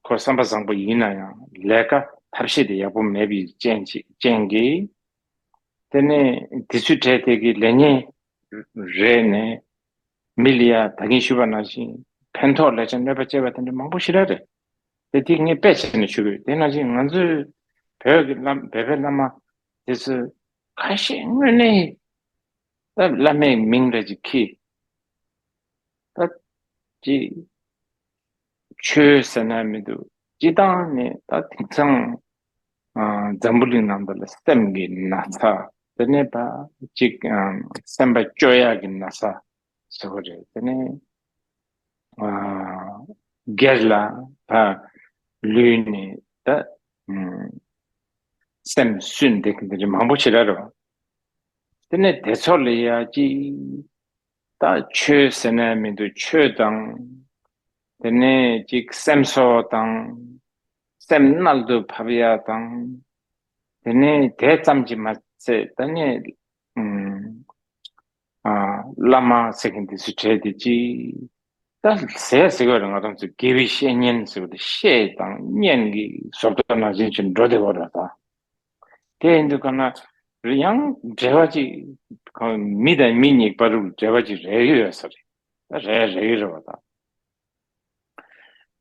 ཁོ་བསམ་པ་བཟང་པོ་ཡིན་ན་ཡང་ལས་ཀ་ཐབས་ཤེས་དེ་ཡག་པོ་མེད་པའི་རྐྱེན་གྱིས་རྐྱེན་གྱིས། དེ་ནས་དེ་ཚོའི་གྲས་དེ་གི་ལས་གཉེར་རེད་ནས། མི་ལ་ཡ་ད་གིན་ཞུས་པ་ནང་བཞིན་ཕན་ཐོགས་ལས་ཀྱང་གནོད་པ་སྐྱེལ་བ་དེ་འདྲ་མང་པོ་ཞེ་དྲག་རེད། དེ་དེ་ངས་དཔེ་བྱས་ནས་ཞུ་གི་ཡོད། དེ་ནང་བཞིན་ང་ཚོའི་བོད་ཀྱི་བླ་བོད་པའི་བླ་མ་དེ་ཚོ་ཁ་ཤས་དངོས་གནས་ད་བླ་མའི་མིང་འདྲ་ཅིག་གིས་ད་ཅི་ཆོས་ཟེར་ན་མི་འདུག་སྤྱི་བཏང་ནས་ད་དེང་སང་ཨ་འཛམ་བུ་གླིང་ནང་དུ་ལ་སེམས་ཀྱི་ན་ཚ། དེ་ནས་ཕ་གཅིག་ཨ་སེམས་པ་སྐྱོ་ཡག་གི་ན་ཚ་ཟེར་བ་རེད། དེ་ནས་ཨ་སྒེར་ལ་ཕ་ལུས་ནས་ད་ཨ་སེམས་སུན་བསྡད་མཁན་དེ་འདྲ་མང་པོ་ཞེ་དྲག་རེད་བ། དེ་ནས་དེ་ཚོ་ལ་ཡ་ཅིག་ད་ཆོས་ཟེར་ན་མི་འདུག་ཆོས་དང་། དེ་ནས་ཅིག་སེམས་གསོ་དང་། སེམས་མནལ་དུ་ཕབ་ཡ་དང་། དེ་ནས་དེ་ཙམ་གྱིས་མ་ཚད་ད་ནས་ཨ་བླ་མ་ཟེར་མཁན་དེ་ཚོའི་གྲས་དེ་ཅིག་ད་ཟས་ཟེར་བ་རེད། ང་རང་ཚོ་དགེ་བའི་བཤེས་གཉེན་ཟེར་བ་དེ་བཤེས་དང་གཉེན་གྱི་བཟོ་ལྟ་ནང་བཞིན་ཅིག་འགྲོ་བསྡད་པ་རེད་ད། དེ་ཡིན་དུས་ག་ན་ཡང་འབྲེལ་བ་ཅིག་གང་མི་དང་མི་གཉིས་བར་དུ་འབྲེལ་བ་ཅིག་རེག་ཡོད་ས་རེད། ད་རེག་རེག་ཡོད་རེད་བ་ད།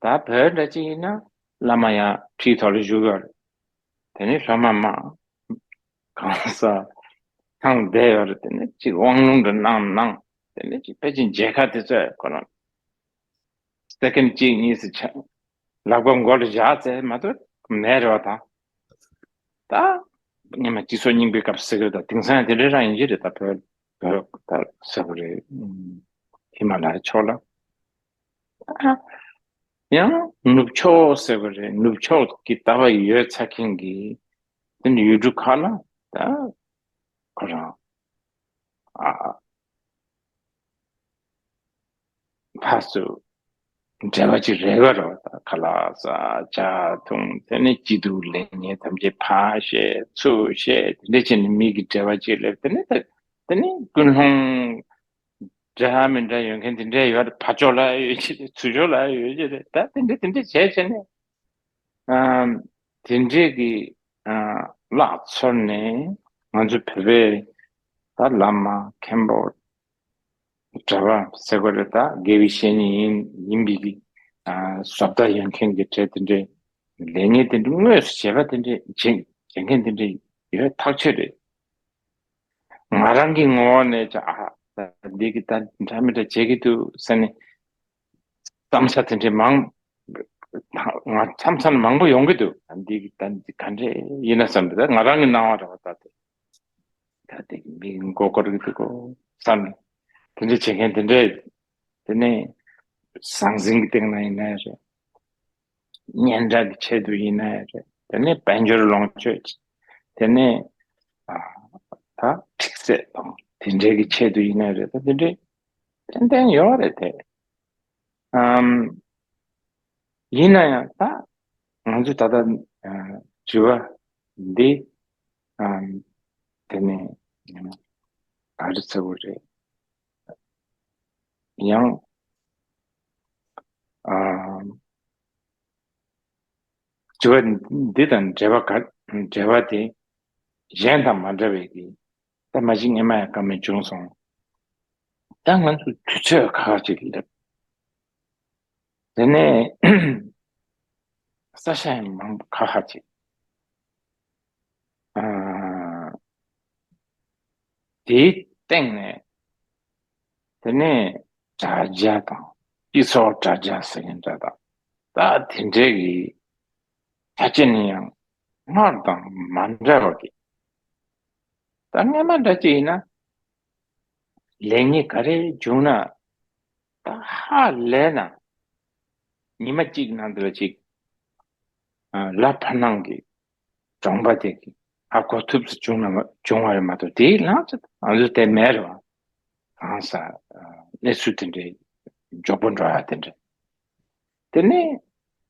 ད་བོད་འདྲ་ཅིག་ཡིན་ན་བླ་མ་ཡང་ཁྲིའི་ཐོག་ལ་བཞུགས་ཡོད་རེད། དེ་ནས་སློབ་མ་མ་གང་ཟག་ཐང་བསྡད་ཡོད་རེད། དེ་ནས་ཅིག་དབང་ལུང་འདྲ་གནང་གནང་། དེ་ནས་ཅིག་ཕལ་ཆེར་མཇལ་ཁ་དེ་ཚོ་ཁོ་རང་སེ་ཀེན་གཅིག་གཉིས་སུ་ཆ་ལག་པ་མགོ་ལ་བཞག་ཚེ་མ་གཏོགས་མེད་རེད་བ་ད། ད་སྔོན་མ་སྤྱི་ཚོགས་རྙིང་པའི་སྐབས་ཟེར་གི་རེད་ད། དེང་སང་ཡང་དེ་འདྲའི་རང་ཡིན་གྱི་རེད་ད། བོད་བོད་ད་ཟེར་བ་རེད། ཧི་མ་ལ་ཡའི་ཕྱོགས་ལ། ཨ་ ཡང་ནུབ་ཕྱོགས་ཟེར་བ་རེད། ནུབ་ཕྱོགས་ཀྱི་ལྟ་བ་ཡོད་ཚ་མཁན་གྱི་དེ་འདྲ་ཡུལ་གྲུ་ཁག་ལ་ད་ཁོ་རང་ཨ། ཕར་ཚུར་འབྲེལ་བ་ཅིག་རེག་པ་རེད་པ། ད་ཁ་ལག་ཟ། ཇ་འཐུང་། དེ་ནས་སྐྱིད་སྡུག་ལེགས་ཉེས་ཐམས་ཅད་ཕར་བཤད་ཚུར་བཤད། དེ་འདྲ་བྱས་ནས་མི་གི་འབྲེལ་བ་ཅིག་སླེབས། དེ་ནས་ད་དེ་ནས་ཀུན་སློང་འདྲ་མི་འདྲ་ཡོད་མཁན་དེ་འདྲ་ཡོད་རེད། ཕར་ཕྱོགས་ལ་ཡོད་ཅིག་རེད། ཚུར་ཕྱོགས་ལ་ཡོད་ཅིག་རེད། ད་དེ་འདྲ་དེ་འདྲ་བྱས་བྱས་ནས། ཨམ། དེ་འདྲས་ཀྱི་ཨ་བློ་ཚོར་ནས་ང་ཚོ་བོད་པའི་ད་བླ་མ་མཁན་པོ་གྲྭ་པ་ཟེར་དགོས་རེད། ད་དགེ་བའི་བཤེས་གཉེན་ཡིན་ཡིན་པའི་གི་ཨ་བཟོ་ལྟ་ཡོད་མཁན་གྱི་གྲས་དེ་འདྲས་ལས་ངན་དེ་འདྲས་དངོས་སུ་བྱས་པ་དེ་འདྲས་བྱེད་བྱེད་མཁན་དེ་འདྲས་ཡོད་ཐག་ཆོད་རེད། ང་རང་གི་ངོ་བོ་ནས་ཀྱང་ཨ་ད་འདི་གི་ད་འདྲ་མི་འདྲ་བྱེད་ཀྱི་འདུག་ཟེར་ནས་བསམ་ས་དེ་འདྲས་མང་། ང་མཚམས་མཚམས་མང་པོ་ཡོང་གི་འདུག་འདི་གི་ད་འདི་ག་འདྲས་ཡིན་ན་བསམ་པ་ད་ང་རང་གི་སྣང་བ་རེད་པ། ད་དེ་ད་དེ་གི་མི་མགོ་སྐོར་གི་འདུག་གོ་བསམ་ནས། དེ་འདྲས་བྱེད་མཁན་དེ་འདྲས། དེ་ནས་ཟང་ཟིང་གི་སྟེང་ན་ཡིན་ན་རེད། སྙན་གྲགས་ཀྱི་ཆེད་དུ་ཡིན་ན་རེད། དེ་ནས་དཔལ་འབྱོར་ལོངས་སྤྱོད་ཀྱི། དེ་ནས་ཨ་ད་གྲིབ་ཚད་དང་དེ་འདྲའི་གི་ཆེད་དུ་ཡིན་ན་རེད། ད་དེ་འདྲའི་ཏན་ཏན་ཡོད་རེད་དེ། ཨམ། ཡིན་ན་ཡང་ད་ང་ཚོ་ད་ལྟ་ཨ་དྲི་བ་འདི་ཨམ་དེ་ནས་ག་རེ་ཟེར་དགོས་རེད། ཡང་ཨ་དྲི་བ་འདི་དང་འབྲེལ་བ་ག་འབྲེལ་བ་དེ་གཞན་དང་མ་འདྲ་བའི་གི་ད་མ་གཞི་སྔས་མ་ཡང་བཀའ་མོལ་བྱུང་སོང་། ད་ང་ཚོ་དུས་ཚོད་ཁག་ཅིག་སླེབས། དེ་ནས་ས་ཆ་ཡང་མང་པོ་ཁག་ཁག་ཅིག་ཨ་དེའི་སྟེང་ནས་དེ་ནས་དྲ་རྒྱ་དང་སྤྱི་ཚོགས་དྲ་རྒྱ་ཟེར་མཁན་འདྲ་དང་ད་དེ་འདྲའི་གི་ཆ་རྐྱེན་ནི་ཡང་སྔར་དང་མ་འདྲ་བ་གི། ད་སྔ་མ་འདྲ་ཅིག་ཡིན་ན་ལས་ངན་ག་རེ་བྱུང་ན་ད་ཧ་ལས་ན་ཉི་མ་གཅིག་ནང་དུ་ལ་ཅིག་ལ་ཕ་ནང་གི་གྲོང་པ་དེ་གི་ཧ་གོ་ཐུབ་ཙམ་བྱུང་ན་མ་བྱུང་བ་རེད་མ་གཏོགས། དེའི་ལྷག་ཙམ་ང་ཚོ་དེ་མེད་རེད་བ། གང་ཟག་གནས་ཚུལ་དེ་འདྲའི་མགྱོགས་པོ་འགྲོ་ཡ་དེ་འདྲ། དེ་ནས་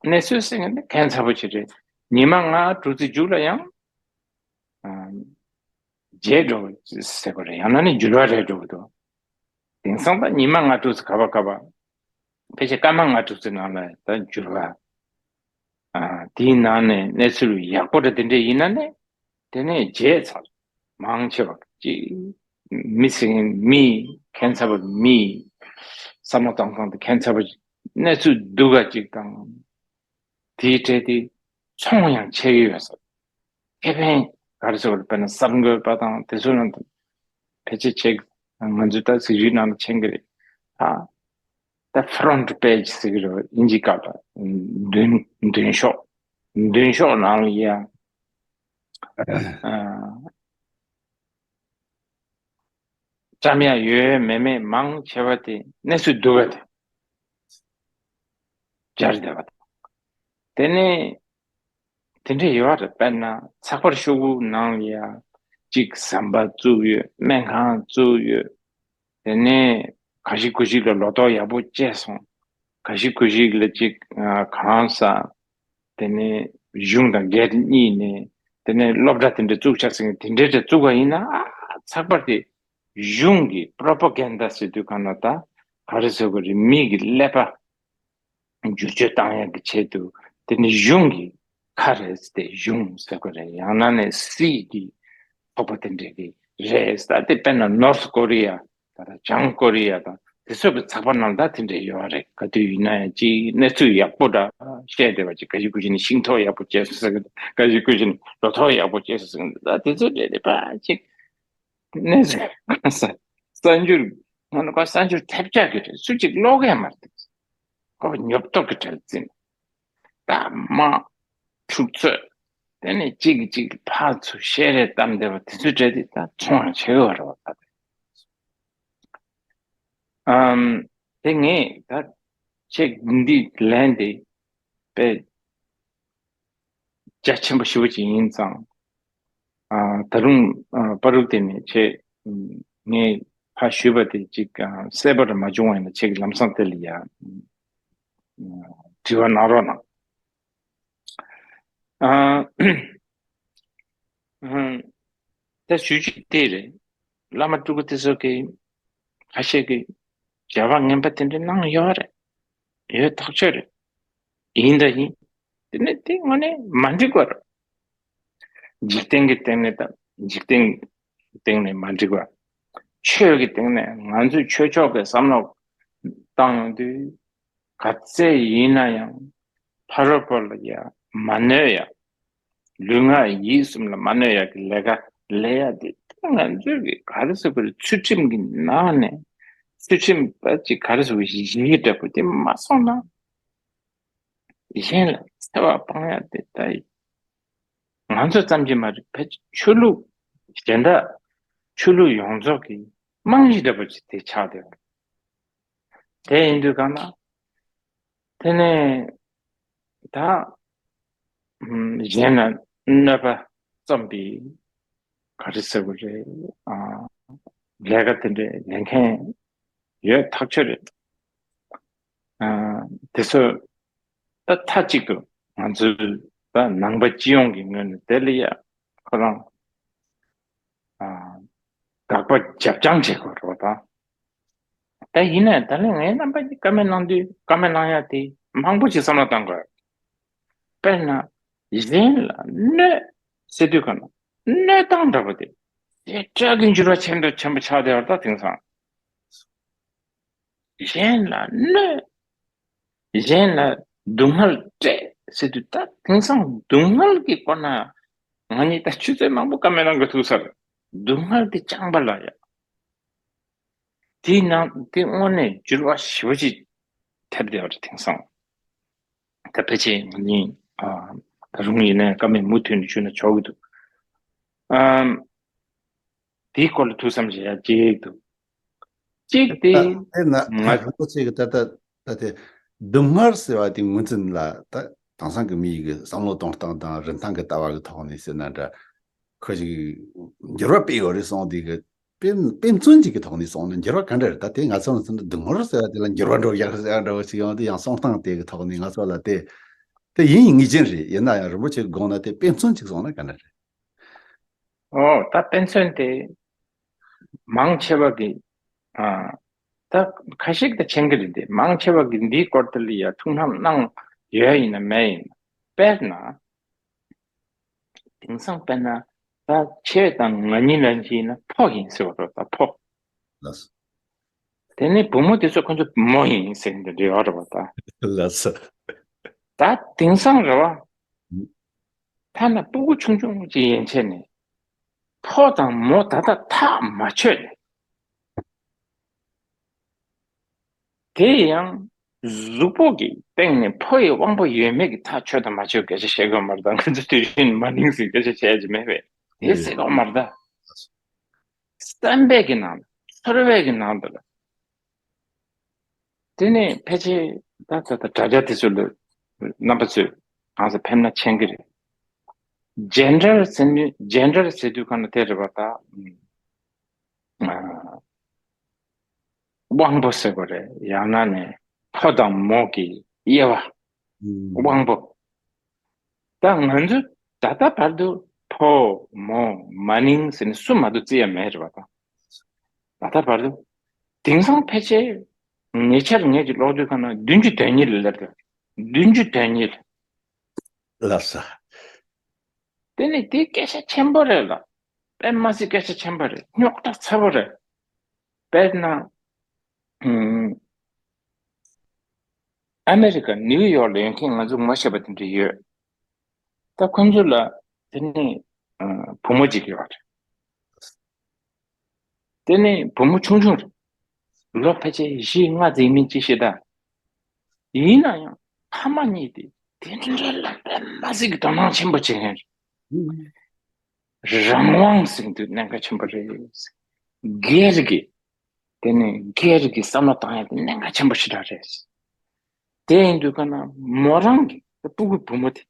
གནས་ཚུལ་ཟེར་མཁན་དེ་ཁྱད་མཚར་པོ་ཞིག་རེད། ཉི་མ་ལྔ་དྲུག་ཙམ་མཇུག་ལ་ཡང་ཨ་བརྗེད་འགྲོ་ཟེར་དགོས་རེད། ཡང་ན་ནི་འགྱུར་བ་རེད་འགྲོ་གི་འདུག་དེང་སང་ད་ཉི་མ་ལྔ་དྲུག་ཙམ་ག་པར་ག་པར་ཕལ་ཆེར་སྐར་མ་ལྔ་དྲུག་ཙམ་ནང་ལ་ད་འགྱུར་བ། ཨ་དེའི་ནང་ནས་གནས་ཚུལ་ཡག་པོ་རེད། དེ་འདྲས་ཡིན་ན་ནི་དེ་ནས་བརྗེད་ཚར། མང་ཆེ་བ་ཅིག་མི་ཚེ་མིའི་ཁྱད་མཚར་པ་མིའི་བསམ་བློ་གཏོང་སྟངས་དེ་ཁྱད་མཚར་པ་ཅིག་གནས་ཚུལ་སྡུག་ག་ཅིག་དང་། དེའི་གྲས་དེ་ཚོང་ཡང་ཆེ་གི་ཡོད་ས། ཁེ་ཕན་ག་རེ་ཟེར་བ་རེད། དཔེར་ན་གསར་འགོད་པ་དང་དེ་ཚོ་ནང་དུ་ཕལ་ཆེར་ཆེ་གི། ང་ཚོས་ད་གཟིགས་རིས་ནང་ལ་མཁྱེན་གི་རེད། ད་ད་ཕ་རོན་ཊི་པེ་ཇི་ཟེར་གི་རེད། དབྱིན་ཇིའི་སྐད་ལ་མདུན་མདུན་ཤོག་མདུན་ཤོག་ནང་ལ་ཡ་ཨ་བཀྲམ་ཡ་ཡོད་མེད་མེད་མང་ཆེ་བ་དེ་གནས་ཚུལ་སྡུག་ག་དེ་སྦྱར་བསྡད་པ་དང་། དེ་ནས་དེ་འདྲ་ཡོད་རེད། དཔེར་ན་ཚགས་པར་ཤོག་བུ་ནང་ལ་ཡ་གཅིག་ཟམ་པ་བཙུགས་ཡོད། སྨན་ཁང་བཙུགས་ཡོད། དེ་ནས་ག་ཞིག་གུ་ཞིག་ལ་ལོ་ཏོག་ཡག་པོ་སྐྱེས་སོང་། ག་ཞིག་གུ་ཞིག་ལ་གཅིག་ཨ་གང་ཟག་དེ་ནས་གཞུང་དང་སྒེར་གཉིས་ནས་དེ་ནས་སློབ་གྲྭ་དེ་འདྲ་བཙུགས་ཆགས་ཟིན། དེ་འདྲའི་གྲས་བཙུགས་པ་ཡིན་ན་ཨ་ཚགས་པར་དེ་གཞུང་གི་པྲོ་པ་གན་ཌ་ཟེར་དུས་གང་ལ་ད་ག་རེ་ཟེར་དགོས་རེད། མི་གི་ཀླད་པ་བསྒྱུར་བཅོས་བཏང་ཡག་གི་ཆེད་དུ་དེ་ནི་གཞུང་གི་ཁ་རེད་ཟེར་ཏེ་གཞུང་ཟེར་དགོས་རེད། ཡང་ན་ནས་སྲིད་ཀྱི་ཚོགས་པ་དེ་འདྲས་ཀྱི་རེད་ཟེར། ད་དེ་དཔེར་ན་ནོར་ཐ་ཀོ་རི་ཡ་ད་ལྟ་བྱང་ཀོ་རི་ཡ་དང་དེ་ཚོ་གི་ཚགས་པར་ནང་ད་དེ་འདྲས་ཡོད་རེད། ག་དུས་ཡིན་ན་ཡང་ཅིག་གནས་ཚུལ་ཡག་པོ་འདྲ་བཤད་བསྡད་པ་ཅིག་ག་ཞིག་གུ་ཞིག་ནི་ཤིང་ཏོག་ཡག་པོ་སྐྱེས་སོང་ཟེར་གི་འདུག་ག་ཞིག་གུ་ཞིག་ནི་ལོ་ཏོག་ཡག་པོ་སྐྱེས་སོང་ཟེར་གི་འདུག་ད་དེ་ཚོ་འདྲས་རེད་པ་ཅིག་གནས་ཚུལ་གང་ཟག་གསར་འགྱུར་ང་ནི་ཁོ་གསར་འགྱུར་ཐེབས་ཆག་གི་རེད། སུ་གཅིག་ཀློག་གི་ཡང་མ་རེད། ཁོ་ཉོབ་ཏོག་གི་གྲལ་འཛིན། ད་མ་འཁྲུག་རྩོད། དེ་ནས་གཅིག་གིས་གཅིག་ཕར་ཚུར་ཤེས་རེ་གཏམ་བསྡད་པ་དེ་ཚོའི་གྲས་དེ་ད་ཚོང་ཡང་ཆེ་གི་བ་རེད་བ། ད་ཨམ་དེ་ངས་ད་ཆེད་འདི་ལན་དེ་ དཔེ་རྒྱ་ཆེན་པོ་ཞེ་པོ་ཅིག་ཡིན་ཙང་། ཨ། ད་རུང་ཨ་པ་རུག་དེ་ནས་ཁྱེད་ངས་ཕར་ཞུས་པ་དེ་ཅིག་ཨ་གསལ་པོ་རེ་མ་བྱུང་བ་ཡིན་ན་ཁྱེད་ཀྱིས་ལམ་སང་དེ་ལ་ཡ་ཨ་དྲི་བ་གནང་རོགས་གནང་། ཨ། ཨ། ད་ཞུ་རྒྱུ་དེ་རེད། བླ་མ་སྤྲུལ་སྐུ་དེ་ཚོ་གིས་ཁ་ཤས་ཀྱིས་སྦྱོར་བ་ངན་པ་དེ་འདྲ་གནང་ཡོད་རེད། ཡོད་ཐག་ཆོད་རེད། ཡིན་ད་ཡིན། དེ་ནས་དེ་དངོས་གནས་མ་འགྲིག་པ་རེད། འཇིག་རྟེན་གྱི་སྟེང་ནས་དང་འཇིག་རྟེན་གྱི་སྟེང་ནས་མ་འགྲིག་པ། ཆོས་ཀྱི་སྟེང་ནས་ང་ཚོས་ཆོས་ཕྱོགས་ཀྱི་བསམ་བློ་བཏང་ཡོང་དུས། ག་ཚད་ཡིན་ན་ཡང་ཕ་རོལ་པོ་ལ་ཡ་མ་གནོད་ཡ། ལུས་ངག་ཡིད་གསུམ་ལ་མ་གནོད་ཡ་གི་ལས་ཀ་ལས་ཡ་དེ། ང་ཚོས་ཀྱི་ག་རེ་ཟེར་དགོས་རེད། ཚུལ་ཁྲིམས་ཀྱི་ནང་ནས་ཚུལ་ཁྲིམས་པ་ཅིག་ག་རེ་ཟེར་དགོས། ཡི་གེ་འདྲ་པོ་དེ་མ་སོང་ན། གཞན་ལ་འཚེ་བ་སྤང་ཡ་དེ་ད་ང་ཚོ་ཙམ་གྱིས་མ་རེད། ཕལ་ཆེར་ཆོས་ལུགས་གཞན་དག་ཆོས་ལུགས་ཡོངས་རྫོགས་ཀྱི་རྨང་གཞི་འདྲ་པོ་ཅིག་དེ་ཆགས་བསྡད་ཡོད་རེད། དེ་ཡིན་དུས་གང་ལ། དེ་ནས་ད་ཨམ་གཞན་ལ་གནོད་པ་རྩོམ་པའི་ག་རེ་ཟེར་དགོས་རེད། ཨ། ལས་ཀ་དེ་འདྲའི་ལས་མཁན་ཡོད་ཐག་ཆོད་རེད། ཨ། དེ་ཚོ་ད་མཐའ་གཅིག་ཏུ་ང་ཚོའི་ད་ནང་པ་སྤྱི་ཡོངས་ཀྱི་ངོས་ནས་དེ་ལ་ཡ་ཁོ་རང་ཨ་དགག་པ་རྒྱབ་རྐྱང་བྱེད་དགོས་རེད་པ། ད་ཡིན་ནའང་ད་ལན་ངའི་རྣམ་པ་ཀྱིས་བཀའ་མོལ་གནང་དུས་བཀའ་མོལ་གནང་ཡ་དེ་མང་པོ་ཞིག་བསམ་བློ་བཏང་དགོས། དཔེར་ན། གཞན་ལ་གནོད་ཟེར་དུས་ག་ན་གནོད་སྟངས་འདྲ་པོ་དེ་དེ་སྐྲག་གི་འགྱུར་བ་ཆེན་པོ་ཆེན་པོ་ཆགས་བསྡད་པ་རེད། ད་དེང་སང་གཞན་ལ་གནོད། གཞན་ལ་སྡུག་བསྔལ་སྤྲད་ཟེར་དུས། ད་དེང་སང་སྡུག་བསྔལ་གྱི་སྐོར་ན་ང་གཉིས་ད་ཆུ་ཚོད་མང་པོ་བཀའ་མོལ་གནང་དགོས་ཐུག་ས་རེད། སྡུག་བསྔལ་དེ་རྐྱང་པ་ལ་ཡ། དེའི་ནང་དེ་དངོས་གནས་འགྱུར་བ་ཞེ་པོ་ཅིག་ཐེབས་བསྡད་པ་རེད་དེང་སང་། ད་ཕལ་ཆེར་ང་གཉིས་ཨ་ད་རུང་ཡིན་ནའི་བཀའ་མོལ་མུ་མཐུད་ནས་ཞུས་ན་ཆོག་གི་འདུག་ཨམ། དེའི་སྐོར་ལ་ཐུགས་བསམ་བཞེས་ཡ་གཅིག་འདུག་གཅིག་དེ་ད་དེ་ན་ང་རིན་པོ་ཆེ་གི་ད་ལྟ་ད་དེ་སྡུག་བསྔལ་ཟེར་བ་དེ་ངོས་འཛིན་ལ་ད་དེང་སང་གི་མི་ཡི་གི་བསམ་བློ་གཏོང་སྟངས་དང་རིན་ཐང་གི་ལྟ་བ་གི་ཐོག་ནས་ཟེར་ན་འདྲ། ཁོ་ཞིག་འགྱུར་བ་སྤེལ་ཡོད་རེད་སོང་དེ་གི་དཔེ་དཔེ་མཚོན་ཅིག་གི་ཐོག་ནས་སོང་ན་འགྱུར་བ་ག་འདྲ་རེད། ད་དེ་ང་ཚོ་ལ་མཚོན་ན་སྡུག་བསྔལ་ཟེར་བ་དེ་ལ་འགྱུར་བ་འགྲོ་ཡག་ཟེར་བ་འདྲ་བོ་ཞིག་ཡོང་དུས་ཡང་སོང་སྟངས་དེ་གི་ཐོག་ནས་ང་ཚོ་ལ་དེ་དེ་ཡིན་ངེས་ཅན་རེད། ཡིན་ན་ཡང་རིན་པོ་ཆེ་དགོངས་ན་དེ་དཔེ་མཚོན་ཅིག་སོང་ན་ག་འདྲ་རེད། ཨོ། ད་དཔེ་མཚོན་དེ་མང་ཆེ་བ་གི་ཨ་ད་ཁ་ཤས་ཀྱིས་ད་མཁྱེན་གྱི་རེད་དེ། མང་ཆེ་བ་གིས་འདིའི་སྐོར་དེ་ལ་ཡ་ཐུགས་སྣང་གནང་ཡོད་ཡིན་ན་མེད་ཡིན་ན། དཔེར་ན། དེང་སང་དཔེར་ན་ད་ཁྱེད་དང་ང་གཉིས་ལ་བྱས་ན་ཕོ་ཡིན་ཟེར་བ་རེད། ད་ཕོ། ལགས་སོ། དེ་ནས་བུ་མོ་དེ་ཚོ་ཁོ་ཚོ་བུ་མོ་ཡིན་ཟེར་འདི་འདྲ་ཡོད་རེད་པ། ད་ལགས་སོ། ད་དེང་སང་རེད་པ། ཐ་ན་སྤུ་གུ་ཆུང་ཆུང་ཅིག་ཡན་ཆད་ནས་ཕོ་དང་མོ་ད་ལྟ་ཐག་མ་ཆོད་ནས། དེ་ཡང་གཟུགས་པོ་གི་སྟེང་ནས་ཕོ་ཡི་དབང་པོ་ཡོད་མེད་ཀྱི་ཐག་ཆོད་དང་མ་ཆོད་སྐད་ཆ་བཤད་དགོས་མ་རེད། ད་ང་ཚོ་དུས་རྒྱུན་མ་ནིང་ཟེར་སྐད་ཆ་བཤད་ཀྱི་མེད་པས། དེ་ཟེར་དགོས་མ་རེད། ད་བསམ་པའི་གི་ནང་དུ། ཚོར་བའི་གི་ནང་དུ་ལ། དེ་ནས་ཕལ་ཆེར་ད་ད་ད་དྲ་རྒྱ་དེ་ཚོ་ལ་རྣམ་པ་ཚོས་གང་ཟག་ཕེབས་ན་མཁྱེན་གྱི་རེད། ཇེན་ཌར་ཟེར་ནི་ཇེན་ཌར་ཟེར་དུས་ག་ན་དེ་རེད་པ། ད་ཨ་དབང་པོ་ཟེར་དགོས་རེད། ཡང་ན་ནས་ཕོ་དང་མོ་གི་དབྱེ་བ། དབང་པོ། ད་ང་ཚོ་ད་ལྟ་བར་དུ་ཕོ་མོ་མ་ནིང་ཟེར་ནས་སུ་མ་གཏོགས་བརྩི་ཡ་མེད་རེད་པ། ད་ད་ལྟ་བར་དུ། དེང་སང་ཕལ་ཆེར་ཉེ་ཆར་ངེད་ཀྱི་ཀློག་དུས་ག་ན་བདུན་ཅུ་དོན་གཉིས་ལ་སླེབས་འདུག་བདུན་ཅུ་དོན་གཉིས་ལ། ལགས་སོ། དེ་ནི་དེ་སྐད་ཆ་ཆེན་པོ་རེད་ལ། དཔེ་མ་སྲིད་སྐད་ཆ་ཆེན་པོ་རེད། རྙོག་དྲ་ཚ་པོ་རེད། དཔེར་ན། ཨམ། ཨ་མེ་རི་ཀ་ནིའུ་ཡོག་ལ་ཡོད་མཁན་ང་ཚོ་ངོ་ཤེས་པ་དེ་འདྲ་ཡོད། ད་ཁོང་ཚོ་ལ་དེ་ནི་ཨ་བུ་མོ་གཅིག་ཡོད་རེད། དེ་ནི་བུ་མོ་ཆུང་ཆུང་རེད། ལོ་ཕལ་ཆེར་བཞི་ལྔ་ཙམ་ཡིན་མིན་ཅི་ཤེས་ད། ཡིན་ན་ཡང་ཕ་མ་གཉིས་དེ་དེ་འདྲ་ལ་དཔེ་མ་སྲིད་ཀྱི་དོ་སྣང་ཆེན་པོ་བྱེད་མཁན་རེད། རང་དབང་ཟེར་དུས་གནད་འགག་ཆེན་པོ་རེད། སྒེར་གྱི། དེ་ནི་སྒེར་གྱི་བསམ་བློ་བཏང་ཡ་དེ་གནད་འགག་ཆེན་པོ་ཞེ་དྲག་རེད། དེ་ཡིན་དུས་ག་ན་མོ་རང་གི་ ད་སྤུ་གུའི་བུ་མོ་དེ།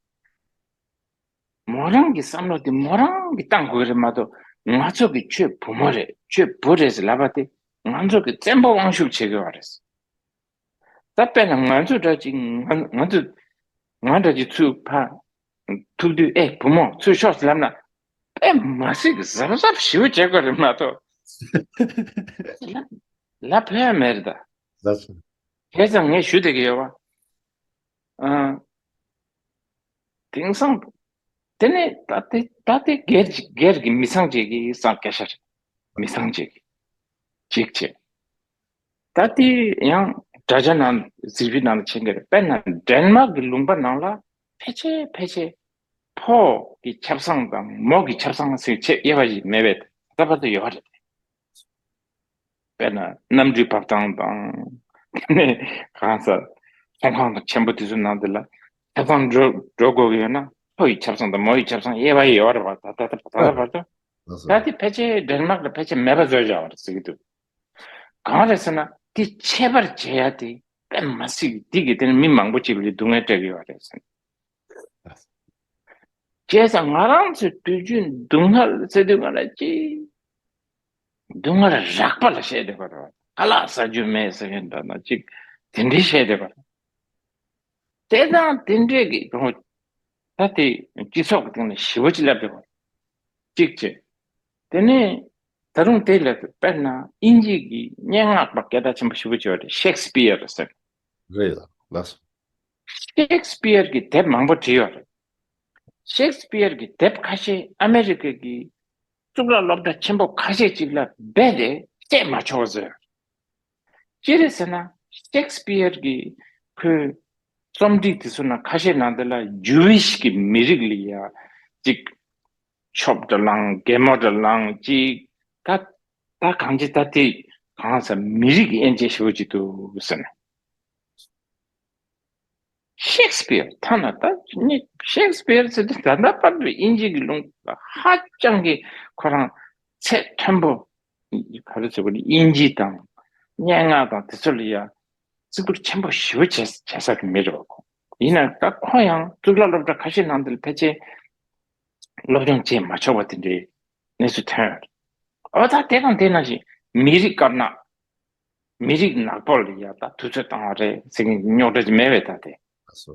མོ་རང་གི་བསམ་བློ་དེ་མོ་རང་གིས་བཏང་དགོས་རེད་མ་གཏོགས། ང་ཚོ་གི་ཁྱོད་བུ་མོ་རེད། ཁྱོད་བུ་རེད་ཟེར་ལབ་པ་དེ་ང་ཚོ་གི་བཙན་པོ་དབང་ཤུགས་བྱེད་དགོས་པ་རེད། ད་དཔེར་ན་ང་ཚོ་འདྲ་ཅིག་ང་ང་ཚོ་ང་འདྲ་ཅིག་ཚུར་ཕར་ཐུག་དུས། ཨེ་བུ་མོ་ཚུར་ཤོག་ཟེར་ལབ་ན། དཔེ་མ་སྲིད་གི་གཟབ་གཟབ་ཞེ་པོ་བྱེད་དགོས་རེད་མ་གཏོགས། ལབ་ལབ་ཕོད་ཡ་མེད་རེད་ད། ལགས་སོ། བྱས་ཙང་ངས་ཞུ་བསྡད་ཀྱི་ཡོད་པ། ཨ། དེང་སང་། དེ་ནས་ད་ལྟའི་ད་ལྟའི་སྒེར་གྱི་སྒེར་གྱི་མི་ཚང་ཅིག་གི་སང་སྐད་ཆ་རེད། མི་ཚང་ཅིག་གི་གཅིག་བྱས། ད་ལྟའི་ཡང་དྲ་རྒྱ་ནང་གཟིགས་པའི་ནང་ལ་མཁྱེན་གྱི་རེད། དཔེར་ན་ཌེན་མཱག་གི་ལུང་པ་ནང་ལ་ཕལ་ཆེར་ཕལ་ཆེར་ཕོ་གི་ཆབ་གསང་དང་མོ་གི་ཆབ་གསང་ཟེར་ཆེས་དབྱེ་བ་ཞིག་མེད་པའི་ད་བར་དུ་ཡོད་རེད། དཔེར་ན་གནམ་གྲུའི་བབས་སྟངས་དང་། དེ་ནས་གང་ཟག་ཚོང་ཁང་དང་ཆེན་པོ་དེ་ཚོའི་ནང་དེ་ལ་ཆབ་གསང་འགྲོ་འགྲོ་དགོས་ཀྱི་ཡོད་ན། ཕོ་ཡི་ཆབ་གསང་དང་མོ་ཡི་ཆབ་གསང་དབྱེ་བ་ཡོད་རེད་པ། ད་ད་ད་ད་ད་བར་དུ། ལགས་སོ། ད་དེ་ཕལ་ཆེར་ཌེན་མཱག་ལ་ཕལ་ཆེར་མེད་པ་བཟོས་བཞག་པ་རེད་ཟེར་གྱི་འདུག་གང་རེད་ཟེར་ན་དེ་ཆད་པར་བྱེད་ཡ་དེ་དཔེ་མ་སྲིད་འདི་གི་དེ་ནི་མི་མང་པོ་ཅིག་ལ་སྡུག་བསྔལ་སྤྲད་ཀྱི་ཡོད་རེད་ཟེར། བྱས་ཙང་ང་རང་ཚོའི་དུས་རྒྱུན་སྡུག་བསྔལ་ཟེར་དུས་ང་ལ་ཅི། སྡུག་བསྔལ་རགས་པ་ལ་བཤད་བསྡད་པ་རེད། ཁ་ལག་ཟ་རྒྱུ་མེད་ཟེར་མཁན་འདྲ་ན་ཅིག་དེ་འདྲའི་བཤད་བསྡད་པ་རེད། དེ་དང་དེ་འདྲས་ཀྱི་གོ། ད་དེ་སྤྱི་ཚོགས་ཀྱི་སྟེང་ནས་ཞེ་པོ་ཅིག་ལབ་བསྡད་པ་རེད། གཅིག་བྱས། དེ་ནས་ད་རུང་དེ་ལ་དཔེར་ན་དབྱིན་ཇི་གི་སྙན་ངག་པ་སྐད་གྲགས་ཆེན་པོ་ཞེ་པོ་ཅིག་ཡོད་རེད། ཤེག་སི་པི་ཡར་ཟེར། རེད་ལགས། ཤེག་སི་པི་ཡར་གྱི་དེབ་མང་པོ་བྲིས་ཡོད་རེད། ཤེག་སི་པི་ཡར་གྱི་དེབ་ཁ་ཤས་ཨ་མེ་རི་ཀ་གི་གཙུག་ལག་སློབ་གྲྭ་ཆེན་པོ་ཁ་ཤས་ཅིག་ལ་རྦད་དེ་བཤད་མ་ཆོག་པ་བཟོས་ཡོད་རེད། ཅི་རེད་ཟེར་ན། ཤེག་སི་པི་ཡར་གྱི་ཁོའི་རྩོམ་བྲིས་དེ་ཚོ་ནང་ཁ་ཤས་ནང་དེ་ལ་ཇུ་ཝིཤ་གི་མི་རིགས་ལ་ཡ་ཅིག་ཆོབ་འདྲ་ལངས། གད་མོ་འདྲ་ལངས། ཅིག་ད་ད་གང་ཅི་ད་དེ་གང་ཟེར། མི་རིགས་དབྱེ་འབྱེད་ཞེ་པོ་ཅིག་འདུག་ཟེར་ནས། ཤེག་སི་པི་ཡར་ཐ་ན་ད་ནི་ཤེག་སི་པི་ཡར་ཟེར་དུས་ད་ལྟ་བར་དུ་དབྱིན་ཇི་གི་ལུང་པ་ཧ་ཅང་གི་ཁོ་རང་ཚད་མཐོན་པོ། ག་རེ་ཟེར་དགོས་རེད། དབྱིན་ཇི་དང་སྙན་ངག་དང་དེ་ཚོ་ལ་ཡ་བརྩི་བཀུར་ཆེན་པོ་ཞེ་པོ་བྱེད་བྱེད་ས་གི་མི་རེད་པ་ཁོ། ཡིན་ན་ད་ཁོ་ཡང་གཙུག་ལག་སློབ་གྲྭ་ཁ་ཤས་ནང་དུ་ཕལ་ཆེར་སློབ་སྦྱོང་བྱེད་མ་ཆོག་པ་དེ་འདྲའི་གནས་ཚུལ་ཐོན་ཡོད་རེད། འོ་ད་དེ་དང་དེ་ནང་བཞིན་མི་རིགས་དཀར་ནག་མི་རིགས་ནག་པོ་ལ་ཡ་ད་དུས་ཚོད་བཏང་བ་རེད་ཟེར་མཁན་རྙོག་དྲ་ཅིག་མེད་པས་ད་དེ། ལགས་སོ།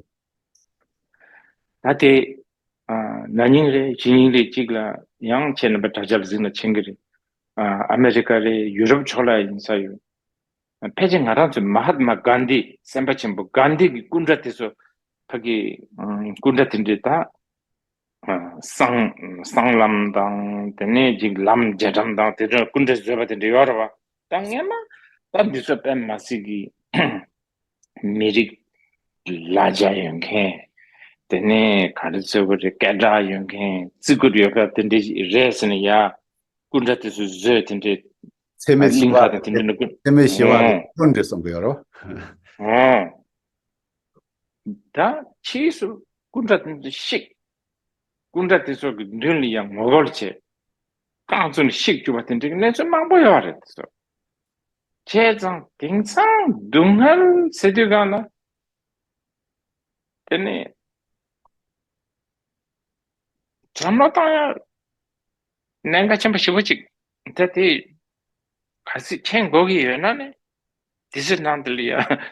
ད་དེ། ཨ། ན་ནིང་རེད། གཞེས་ནིང་རེད། གཅིག་ལ་ཡང་ཁྱེད་རྣམ་པ་དྲ་རྒྱ་ལ་གཟིགས་ན་མཁྱེན་གྱི་རེད། ཨ། ཨ་མེ་རི་ཀ་རེད། ཡུ་རོབ་ཕྱོགས་ལ་ཡིན་ས་ཡོད། ཕལ་ཆེར་ང་རང་ཚོའི་མ་ཧཱ་ཏ་མ་གྷན་དྷི། སེམས་དཔའ་ཆེན་པོ་གྷན་དྷི་གི་སྐུ་འདྲ་དེ་ཚོ་ཕ་གི། ཨ། སྐུ་འདྲ་དེ་འདྲའི་ད། ཨ། སྲང་སྲང་ལམ་དང་དེ་ནས་ཅིག་ལམ་རྒྱ་གྲམ་དང་དེ་ཚོ་སྐུ་འདྲ་བཟོས་པ་དེ་འདྲ་ཡོད་རེད་པ། ད་སྔན་མ་ད་འདི་ཚོ་དཔེ་མ་སྲིད་ཀྱི་མི་རིགས་ལ་རྒྱ་ཡོད་མཁན། དེ་ནས་ག་རེ་ཟེར་དགོས་རེད། སྐད་གྲགས་ཡོད་མཁན། བརྩི་བཀུར་ཡོད་མཁན་དེ་འདྲ་ཞིག་རེད་ཟེར་ནས་ཡ། སྐུ་འདྲ་དེ་ཚོ་བཟོས། དེ་འདྲའི་ཚད་མེད་བཞི་བ་གླིང་ག་དང་དེ་འདྲ་ནི་སྐུ། ཚད་མེད་བཞི་བ་རེད། ཨོ། སྐུ་འདྲ་གསུང་གི་ཡོད་རེད་པ། ཨོ། ད་ཕྱིས་སུ་སྐུ་འདྲ་དེ་ཚོ་བཤིག་སྐུ་འདྲ་དེ་ཚོ་གི་མདུན་ལ་ཡང་ངོ་རྒོལ་བྱས། རྐང་བཙུགས་ནས་བཤིག་བཅུག་པ་དེ་འདྲའི་གནས་ཚུལ་མང་པོ་ཡོད་རེད་དེ་ཚོ། བྱས་ཙང་དེང་སང་སྡུག་བསྔལ་ཟེར་དུས་སྒང་ལ། དེ་ནས་བསམ་བློ་བཏང་ཡ་གནད་འགག་ཆེན་པོ་ཞེ་པོ་ཅིག་ད་དེ་གལ་སྲིད་མཁྱེན་དགོས་ཀྱི་ཡོད་ན་ནི། དེ་ཚོའི་ནང་དེ་ལ་ཡ་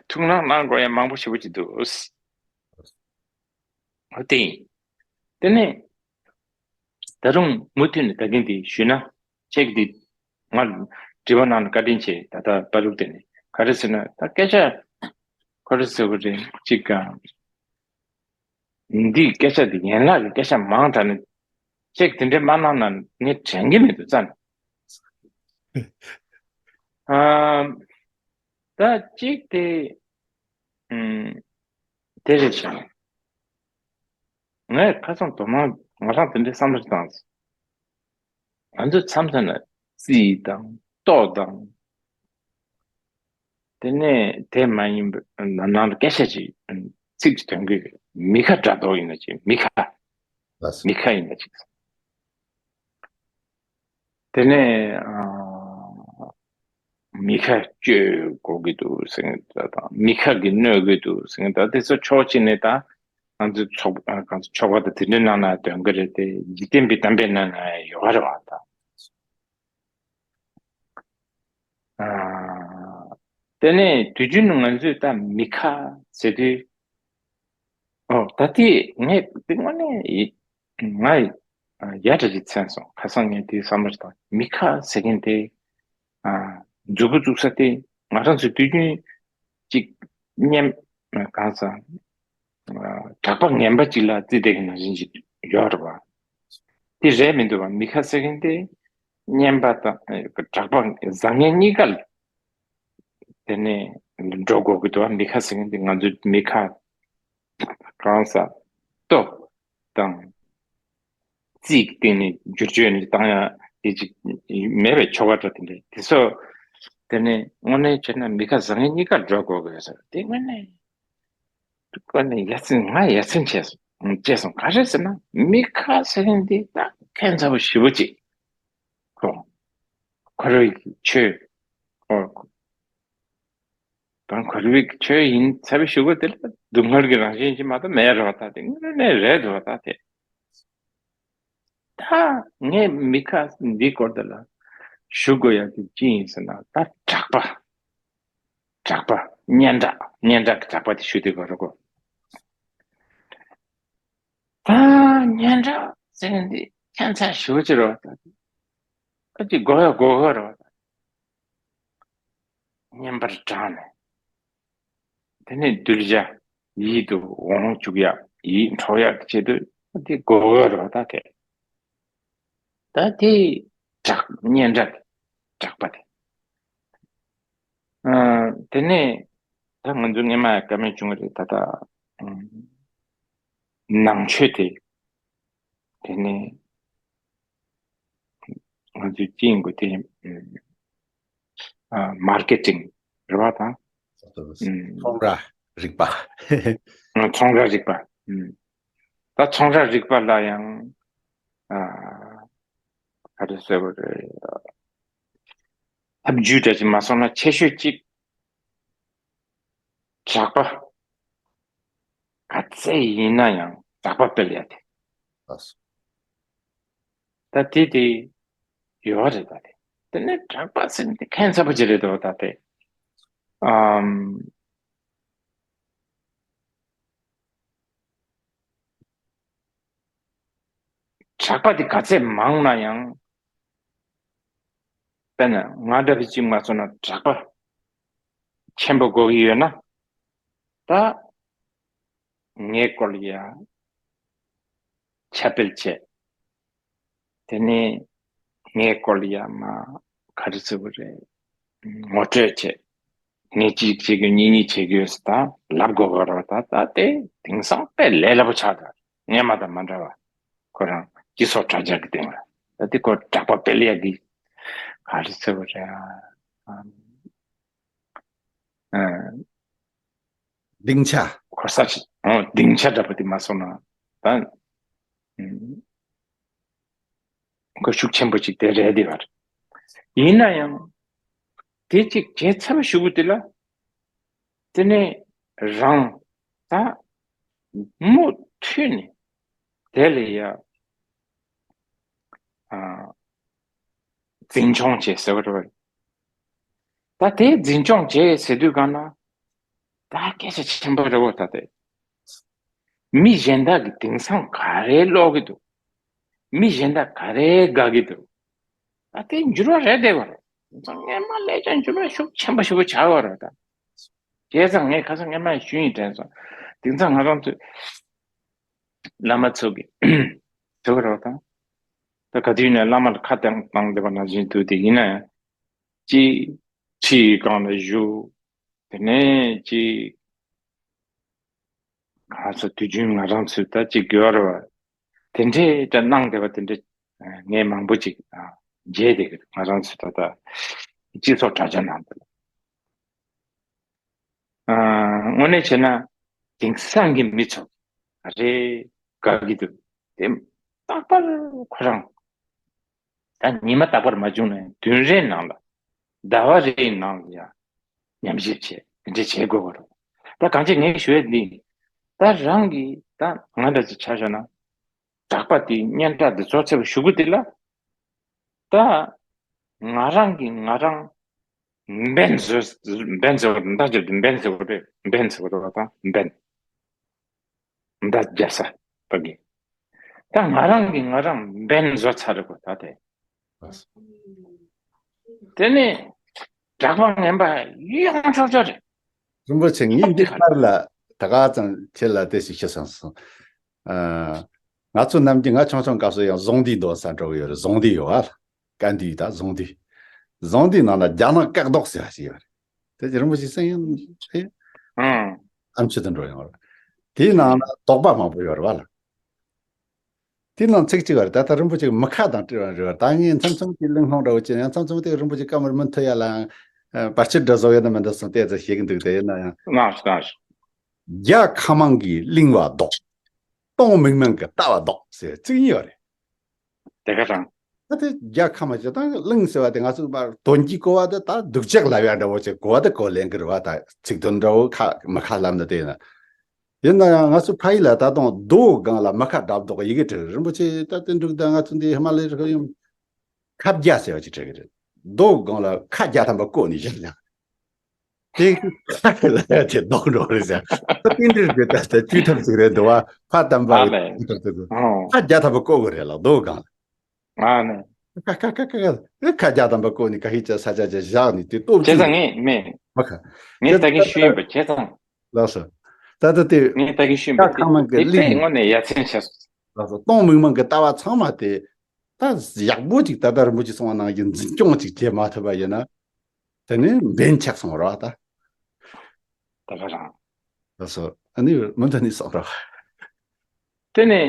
ཐུགས་སྣང་གནང་དགོས་ཡ་མང་པོ་ཞེ་པོ་ཅིག་འདུག་འོ་དེ་ཡིན། དེ་ནས་ད་རུང་མུ་མཐུད་ནས་ད་གིན་དེ་ཞུས་ན། ཁྱེད་ཀྱིས་དེ་ང་དྲི་བ་གནང་ནས་བཀའ་དྲིན་ཆེ། ད་ལྟ་པ་རུག་དེ་ནས་ག་རེ་ཟེར་ན། ད་སྐད་ཆ་ག་རེ་ཟེར་དགོས་རེད། གཅིག་ག་འདིའི་སྐད་ཆ་འདི་ཡན་ལག་གི་སྐད་ཆ་མང་དྲགས་ནས། ཁྱེད་དེ་འདྲས་མ་གནང་ན་ངས་དྲན་གྱི་མི་འདུག་རྩ་ནས། ཨམ། ད་གཅིག་དེ། ཨམ། དེ་རེད་བྱུང་། ངས་ཁ་སང་དོ་སྣང་ང་རང་དེ་འདྲའི་བསམ་བློ་བཏང་། ང་ཚོ་མཚམས་མཚམས་ན་རྩིས་དང་ལྟོ་དང་། དེ་ནས་དེ་མ་ཡིན་པ་ནང་ལ་སྐད་ཆ་ཅིག་ཚིག་ཅིག་ཐོན་གི། མི་ཁ་དྲ་གྲོགས་ཡིན་ན་ཅིག་མི་ཁ། ལགས་སོ། མི་ཁ་ཡིན་ན་ཅིག་དེ་ནས་ཨ། མི་ཁ་བཅོས་དགོས་ཀྱི་འདུག་ཟེར་མཁན་དང་། མི་ཁ་གིས་གནོད་ཀྱི་འདུག་ཟེར་མཁན་དང་། དེ་ཚོ་ཕྱོགས་གཅིག་ནས་ད་ ང་ཚོའི་ཚོགས་ཨ་གང་ཚོ་ཆོ་ག་དང་དེ་འདྲའི་ནང་ན་འདོན་གི་རེད་དེ། འཇིག་རྟེན་པའི་གཏམ་དཔེ་ནང་ན་ཡོད་རེད་བ་ད། ཨ། དེ་ནས་དུས་རྒྱུན་ང་ཚོས་ད་མི་ཁ་ཟེར་དུས། ཨོ་ད་དེ་ངས་དེ་དངོས་གནས་ཡི་ང་ཡི་ཨ་ཡ་དྲ་ཅིག་མཚན་སོང་། ཁ་སང་ངས་དེ་བསམ་བློ་ཞིག་བཏང་། མི་ཁ་ཟེར་མཁན་དེ་ཨ་མཛུབ་གུ་བཙུགས་ས་དེ་ང་རང་ཚོ་དུས་རྒྱུན་ཅིག་སྙན་གང་ཟེར། གྲགས་པ་ངན་པ་ཅིག་ལ་བརྩིས་བསྡད་མཁན་ནང་བཞིན་ཅིག་ཡོད་རེད་བ། དེ་རེད་མི་འདུག་བ། མི་ཁ་ཟེར་མཁན་དེ་སྙན་པ་དང་གྲགས་པ་བཟང་ངན་གཉིས་ཀ་ལ་དེ་ནས་འགྲོ་དགོས་ཀྱི་འདུག་བ། མི་ཁ་ཟེར་མཁན་དེ་ང་ཚོའི་མི་ཁ་གང་ཟེར་ལྟོ་དང་རྩིས་ཀྱི་སྟེང་ནས་བསྒྱུར་བཅོས་ནས་བཏང་ཡ་དེ་ཅིག་མེད་པའི་ཆོ་ག་འདྲ་དེ་འདྲ་དེ་ཚོ། དེ་ནས་དངོས་གནས་བྱས་ན་མི་ཁ་བཟང་ངན་གཉིས་ཀ་འགྲོ་དགོས་ཀྱི་ཡོད་ས་རེད། དེ་དངོས་གནས། ཁོ་ནི་ཡ་མཚན་ང་ཡ་མཚན་ཆེ་སོང་། ཅེས་སོང་ག་རེ་ཟེར་ན་མི་ཁ་ཟེར་མཁན་འདི་ད་ཁྱད་མཚར་པོ་ཞེ་པོ་ཅིག་ཁོ་ཁོ་རའི་ཆོས་ཁོ་དང་ཁོ་རའི་ཆོས་ཡིན་ཚ་བའི་ཞུ་གོ་དེ་ལ་སྡུག་བསྔལ་གྱི་རང་བཞིན་ཅིག་མ་གཏོགས་མེད་རེད་བ། ད་དེ་དངོས་གནས་རེད་འདུག་བ། ད་དེ་ད་ངས་མི་ཁ་འདི་སྐོར་དེ་ལ་ཞུ་དགོས་ཡ་དེ་ཅི་ཡིན་ཟེར་ན་ད་གྲགས་པ། གྲགས་པ། སྙན་གྲགས། སྙན་གྲགས་ཀྱི་གྲགས་པ་དེ་ཞུ་དུས་ག་རེ་གོ། ད་སྙན་གྲགས་ཟེར་མཁན་འདི་ཁྱད་མཚར་ཞེ་པོ་ཅིག་རེད་བ། ད་ཨ་ཅིག་གོ་ཡ་གོ་ག་རེད་བ། སྙན་པར་བགྲངས་ནས་དེ་ནས་གདུལ་བྱ་ཡིད་དུ་འོང་བཅུག་ཡ། ཡིད་འཕྲོག་ཡ་གི་ཆེད་དུ་འདི་གོ་ག་རེད་བ། ད་དེ་ད་དེ་གྲགས། སྙན་གྲགས་གྲགས་པ་དེ། ཨ། དེ་ནས་ད་ང་ཚོ་སྔས་མ་བཀའ་མོལ་བྱུང་བ་རེད། ད་ལྟ་ཨ་ནང་ཆོས་དེ། དེ་ནས་ང་ཚོའི་ཅི་ཡིན་དགོས་དེ། ཨ། མར་ཀེ་ཊིང་རེད་བ་དང་། ཚོང་ར་རིག་པ། ཨ། ཚོང་ར་རིག་པ། ཨ། ད་ཚོང་ར་རིག་པ་ལ་ཡང་ཨ་ག་རེ་ཟེར་བ་རེད། ཐབས་ཇུས་འདྲ་ཅིག་མ་སོང་ན་ཆེ་ཤོས་ཅིག་གྲགས་པ་ག་ཚད་ཡིན་ན་ཡང་གྲགས་པ་སྤེལ་ཡ་དེ། ལགས་སོ། ད་དེ་དེ་ཡོད་རེད། ད་དེ་དེ་ནས་གྲགས་པ་ཟེར་ནས་ཁྱད་མཚར་པོ་ཅིག་རེད་འདུག་ད་དེ། ཨམ། གྲགས་པ་དེ་ག་ཚད་མང་ན་ཡང་། དཔེར་ན་ང་འདྲ་བོ་གཅིག་མ་སོང་ན་གྲགས་པ་ཆེན་པོ་དགོས་ཀྱི་ཡོད་ན། ད་ངའི་སྐོར་ལ་ཡ་ཁྱབ་སྤེལ་བྱས། དེ་ནས་ངའི་སྐོར་ལ་ཡ་མ་ག་རེ་ཟེར་བ་རེད། ངོ་སྤྲོད་བྱས། ངས་གཅིག་བྱེད་དགོས། གཉིས་གཉིས་བྱེད་དགོས་ཟེར་ད་ལབ་དགོས་ག་རེད་བ། ད་ད་དེ་དེང་སང་དཔེ་ལས་སླ་པོ་ཆགས་འདུག་སྔས་མ་དང་མ་འདྲ་བ། ཁོ་རང་སྤྱི་ཚོགས་དྲ་རྒྱ་གི་སྟེང་ལ་ད་དེ་ཁོ་གྲགས་པ་སྤེལ་ཡ་གི་ག་རེ་ཟེར་བ་རེད། ཨ། སྡིངས་ཆ། གོ་ས་ཆེ། ཨོ། སྡིངས་ཆ་འདྲ་པོ་དེ་མ་སོང་ན་ད། ཨ། ཁོ་ཤུགས་ཆེན་པོ་ཅིག་དེ་རེད་དེ་བར། ཡིན་ན་ཡང་དེ་ཅིག་བྱས་ཚར་བའི་གཞུག་གུ་དེ་ལ་དེ་ནས་རང་ད་མུ་མཐུད་ནས་དེ་ལ་ཡ་ཨ། འཛིན་སྐྱོང་བྱེད་ཟེར་བ་རེད་བ། ད་དེ་འཛིན་སྐྱོང་བྱེད་ཟེར་དུས་གང་ན་ད་སྐད་ཆ་ཆེན་པོ་རེད་བ། ད་དེ་མི་གཞན་དག་གིས་དེང་སང་ག་རེ་ཀློག་གི་འདུག་མི་གཞན་དག་ག་རེ་དགའ་གི་འདུག་ད་དེ་འགྱུར་བ་རེད་བསྡད་པ་རེད། དེང་སང་སྔས་མ་ལས་ཀྱང་འགྱུར་བ་ཤུགས་ཆེན་པོ་ཞེ་པོ་ཆགས་པ་རེད་ད། བྱས་ཙང་ངས་ཁ་སང་སྔས་མ་ཞུས་ཡིན་དྲན་སོང་། དེང་སང་ང་རང་ཚོས་བླ་མ་ཚོ་གི་ཚོ་གི་རོགས་དང་། ད་ག་དུས་ནས་བླ་མ་ལ་ཁ་བཏང་བཏང་བསྡད་པ་ནང་བཞིན་དུ་དེ་ཡིན་ན་ཡང་། ཅིག་ཁྲིའི་སྒང་ལ་བཞུགས། དེ་ནས་ཅིག་ང་ཚོ་དུས་རྒྱུན་ང་རང་ཚོས་ད་ཅིག་དགོས་རེད་བ། དེ་འདྲས་ད་གནང་བསྡད་པ་དེ་འདྲས་ངས་མང་པོ་ཅིག་མཇལ་བསྡད་ཀྱི་འདུག་ང་རང་ཚོས་ད་ལྟ་སྤྱི་ཚོགས་དྲ་རྒྱ་ནང་དུ་ལ། ཨ། དངོས་གནས་བྱས་ན་དེང་སང་གི་མི་ཚོ་ག་རེ་དགའ་གི་འདུག་དེ་རྟག་པར་ཁོ་རང་ད་ཉི་མ་རྟག་པར་མ་བྱུང་ན་ཡང་བདུན་རེའི་ནང་ལ་ཟླ་བ་རེའི་ནང་ལ་ཡང་ཉམས་ཞིབ་བྱེད། དེ་འདྲ་བྱེད་དགོས་པ་རེད། ད་གང་ཅི་ངས་ཞུ་ཡས་འདི་ད་རང་གི་ ད་ང་འདྲ་ཅིག་ཆ་བཞག་ན། གྲགས་པ་དེའི་སྙན་གྲགས་འདི་ཚོ་ཚེ་བ་ཞུ་གི་དེ་ལ། ད་ང་རང་གིས་ང་རང་འབེན་བཟོས། འབེན་བཟོས་པ་འདྲ་ཅིག་འབེན་བཟོས་པ་རེད། འབེན་བཟོས་པ་རེད་པ། ད་འབེན། མདའ་རྒྱག་ས་པ་གི། ད་ང་རང་གིས་ང་རང་འབེན་བཟོ་ཚར་རེད་གོ། ད་དེ། དེ་ནས་གྲགས་པ་ངན་པ་ཡོང་ཆོག་ཆོག་རེད། རིན་པོ་ཆེ། ངས་འདི་ཁར་ལ་ད་ག་ཙམ་ཁྱེད་ལ་དེ་ཞིག་ཤེས་སོང་སོང་། ཨ། ང་ཚོ་ནམ་རྒྱུན་ང་ཆུང་ཆུང་སྐབས་སུ་ཡང་ཟོང་དུད་འདོན་ས་འགྲོ་གི་ཡོད་རེད། ཟོང་དུད་ཡོད་བ་ལ། དཀར་འདུས་དང་ཟོང་དུད། ཟོང་དུད་ནང་ལ་རྒྱ་ནག་སྐད་རྡོག་ཟེར་བ་ཞིག་ཡོད་རེད། དེ་ཅི་རིན་པོ་ཆེ་སེང་ཡང་ཨེ། ཨང་། ཨམ་ཆི་དུ་འགྲོ་ཡོང་བ་རེད། དེའི་ནང་ལ་དོགས་པ་མང་པོ་ཡོད་རེད་བ་ལ། དེའི་ནང་ཚིག་གཅིག་བ་རེད། ད་ལྟ་རིན་པོ་ཆེ་གི་མི་ཁ་དང་བྲལ་བ་རེད་བ། ད་ངས་མཚམས་མཚམས་དེ་གླེང་སློང་འདྲ་བོ་བྱས་ན་ཡང་མཚམས་མཚམས་དེ་རིན་པོ་ཆེ་བཀའ་མོལ་མུ་མཐུད་ཡ་ལ་ཡང་བར་ཆད་འདྲ་བཟོ་ཡ་ན་མི་འདུག་བསམ་ཏོག་ཙམ་ཞིག་འདུག་དེ་ཡིན་ན་ཡང་། ལགས་སོ། ལགས་སོ། རྒྱ་ཁ་མང་གིས་གླིང་བ་ལྡོག། སྟོང་མིག་མིན་གྱི་ལྟ་བ་ལྡོག་ཟེར་ཚིག་གཉིས་ཡོད་རེད། དེ་ག་རང་། ད་དེ་རྒྱ་ཁ་མ་ཅིག་དང་གླིང་ཟེར་བ་དེ་ང་ཚོ་མར་དོན་གྱིས་གོ་བ་དེ་ད་སྡུག་ཅག་ལབ་ཡ་འདྲ་བོ་ཅིག་གོ་བ་དེ་གོ་ལེན་གི་རེད་བ། ད་ཚིག་དོན་འདྲ་བོ་ཁ་མི་ཁ་ལབ་ན་དེ་ཡིན་ན། ཡིན་ན་ཡང་ང་ཚོ་ཕ་ཡུལ་ལ་ད་དུང་རྡོའི་སྒང་ལ་མི་ཁ་འདྲ་ལྡོག་ཡི་གེ་བྲིས། རིན་པོ་ཆེ་ད་དེ་འབྲུག་དང་ང་ཚོ་འདི་ཧི་མ་ལ་ཡའི་རི་ཁ་ཡོང་། ཁ་བརྒྱ་ཟེར་བ་ཅིག་བྲིས་གི་རེད། རྡོའི་སྒང་ལ་ཁ་བརྒྱ་ཐམ་པ་བརྐོས་ནས་བཞག་ཡང་། དེ་ཁ་ལ་དེ་ལྡོག་འགྲོ་རེད་ཟེར། ད་དེ་འདྲ་རེད། ད་ད་བཅོས་ཐབས་ཅིག་རེད་འདུག་བ། ཕ་དམ་པ་ཨ་གི་ལས། བཅོས་ཐབས་ཅིག་ཨོ། ཁ་བརྒྱ་ཐམ་པ་བརྐོ་གི་རེད་ལ་རྡོའི་སྒང་ལ། ཨ་ནི། ཁ་ཁ་ཁ་ཁ་ཁ་ཁ་བརྒྱ་ཐམ་པ་བརྐོས་ནས་ཁ་ཤས་ཅིག་ས་ཆ་ཅིག་བཞག་ནས་དེ་སྟོབས་བྱས་ཙང་ཅིག་ངས་མེད། མ་ཁ། ངས་ད་གིན་ཞུས་ཡིན་པ་བྱས་ཙང་། ལགས་སོ། ད་ལྟ་དེ། ངས་ད་གིན་ཞུས་ཡིན་པ་ད་དེ་ཁ་མང་གི་དེ་གླིང་དཔེ་དངོས་གནས་ཡ་མཚན་ཆེ་སོང་། ལགས་སོ། སྟོང་མིག་མིན་གྱི་ལྟ་བ་ཚང་མ་དེ། ད་ཡག་པོ་ཅིག་ད་ལྟ་རིན་པོ་ཆེ་གསུངས་པ་ནང་བཞིན་འཛིན་སྐྱོང་ཅིག་བྱེད་མ་ཐུབ་པ་ཡིན་ན། དེ་ནི་འབེན་ཆགས་སོང་ར་ད། ད་ག་རང་། ལགས་སོ། ཨ་ནི་མུ་མཐུད་ནས་གསུངས་རོགས། དེ་ནི་